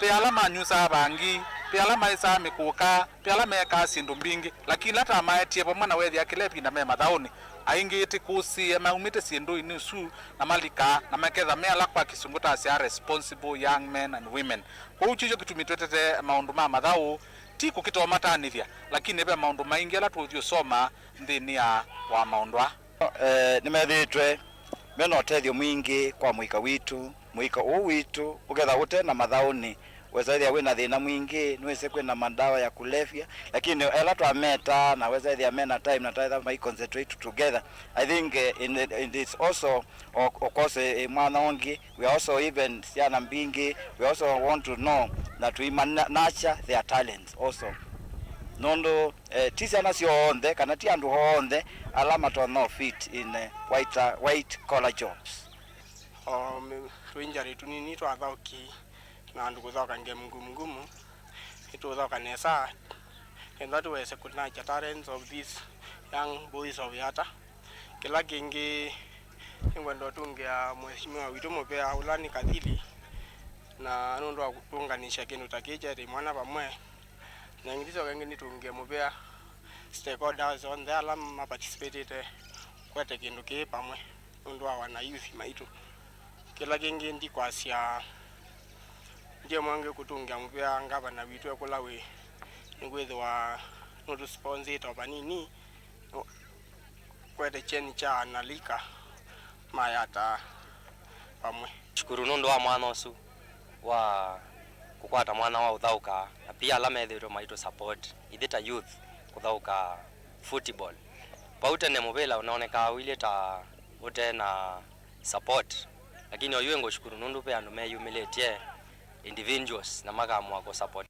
ve ala manyusaa vangi, ve ala maĩsaa mĩkũka, ve ala mekaa syĩndũ mbingĩ, lakini ala tamaetie vamwe na wethĩa kĩla ĩvinda me mathaũnĩ, aingĩ ĩtĩkũsĩe maumĩte syĩndũinĩ isu na malikaa na maketha me ala kwa kĩsũngũ tasyaa responsible young men and women. Kwoou kyu kyo kĩtumi twĩtĩte maũndũ ma mathaũ Ti kũkĩtomatanĩthya, lakini ve maũndũ maingĩ ala tũũthi ũsoma nthĩnĩ ya wa maũndũ aa. Eh, nĩmethĩĩtwe mena ũtethyo mwingĩ kwa mũika witũ. Mũika ũũ witũ ũketha ũte na mathaũnĩ, wesa ĩthĩa wĩna thĩna mwingĩ, nĩwĩsĩ kwĩna madawa ya kulevya, lakini ela twameta na wesa ĩthĩa mena time na twetha mai concentrate together. I think, eh, in, it is also, of course, eh, mwana ũngĩ, we are also even syana mbingĩ, we also want to know na tũima nurture their talents also. Nũndũ, eh, ti syana syonthe kana ti andũ onthe ala matonya fit in, eh, white, uh, white collar jobs. O mĩ- tũinjari tũnini twa athaũki na andũ kũthaũka game ngumu ngumu, nĩtũũthaũka nesa, nĩgetha tũwese kũnakya talents of these young boys of Yatta. Kĩla kĩngĩ, nĩngwenda ũtungĩa mheshimiwa witũ mũvea ũla nĩ Kathili, na nũndũ wa kũtũnganĩsya kĩndũ ta kĩĩ kyete mwana vamwe, na ngĩthisoka ĩngĩ nĩtũngĩe mũvea stakeholders onthe ala ma participatĩte kwete kĩndũ kĩĩ vamwe nũndũ wa wana youth maitũ. Kĩla kĩngĩ ndikwasya ndiĩ mwangi kũtũngĩa mũvea ngavana witũ ekũla wĩ, nĩkwĩthĩwa nũtũsponsĩte o vanini, kwete kyeni kya analika ma Yatta vamwe. Shukuru nũndũ wa mwana ũsu wa kũkwata mwana wa ũthaũka, na pia ala methĩĩtwe maitũ support ithyĩ ta youth kũthaũka football. Vau tene mũvĩla ũnonekaa ũilyĩ ta ũte na support, lakini oyu ngũshukuru nũndũ ve andũ meyumĩlĩtye, individuals, na makaamua kũ support.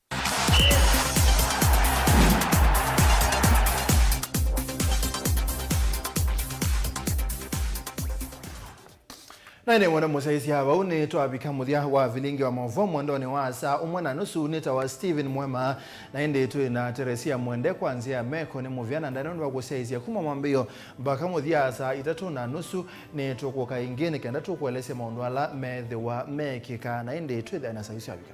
Na ĩndĩ mwana mũsyaĩĩsya vau nĩ twavika mũthya wa vilingi wa maũvoo mwendonĩ wa saa ũmwe na nusu. Nĩtawa Stephen Mwema, na ĩndĩ twĩ na Teresia Mwende kwa nzĩa ya meko nĩ mũvea, na ndaĩ nũndũ wa kũsyaĩĩsya kuma mwambĩĩo mpaka mũthya saa itatũ na nusu. Nĩ tũkũka ĩngĩ nĩ kenda tũkũelesye maũndũ ala methĩwa mekĩka, na ĩndĩ twĩthĩane saa isu syavika.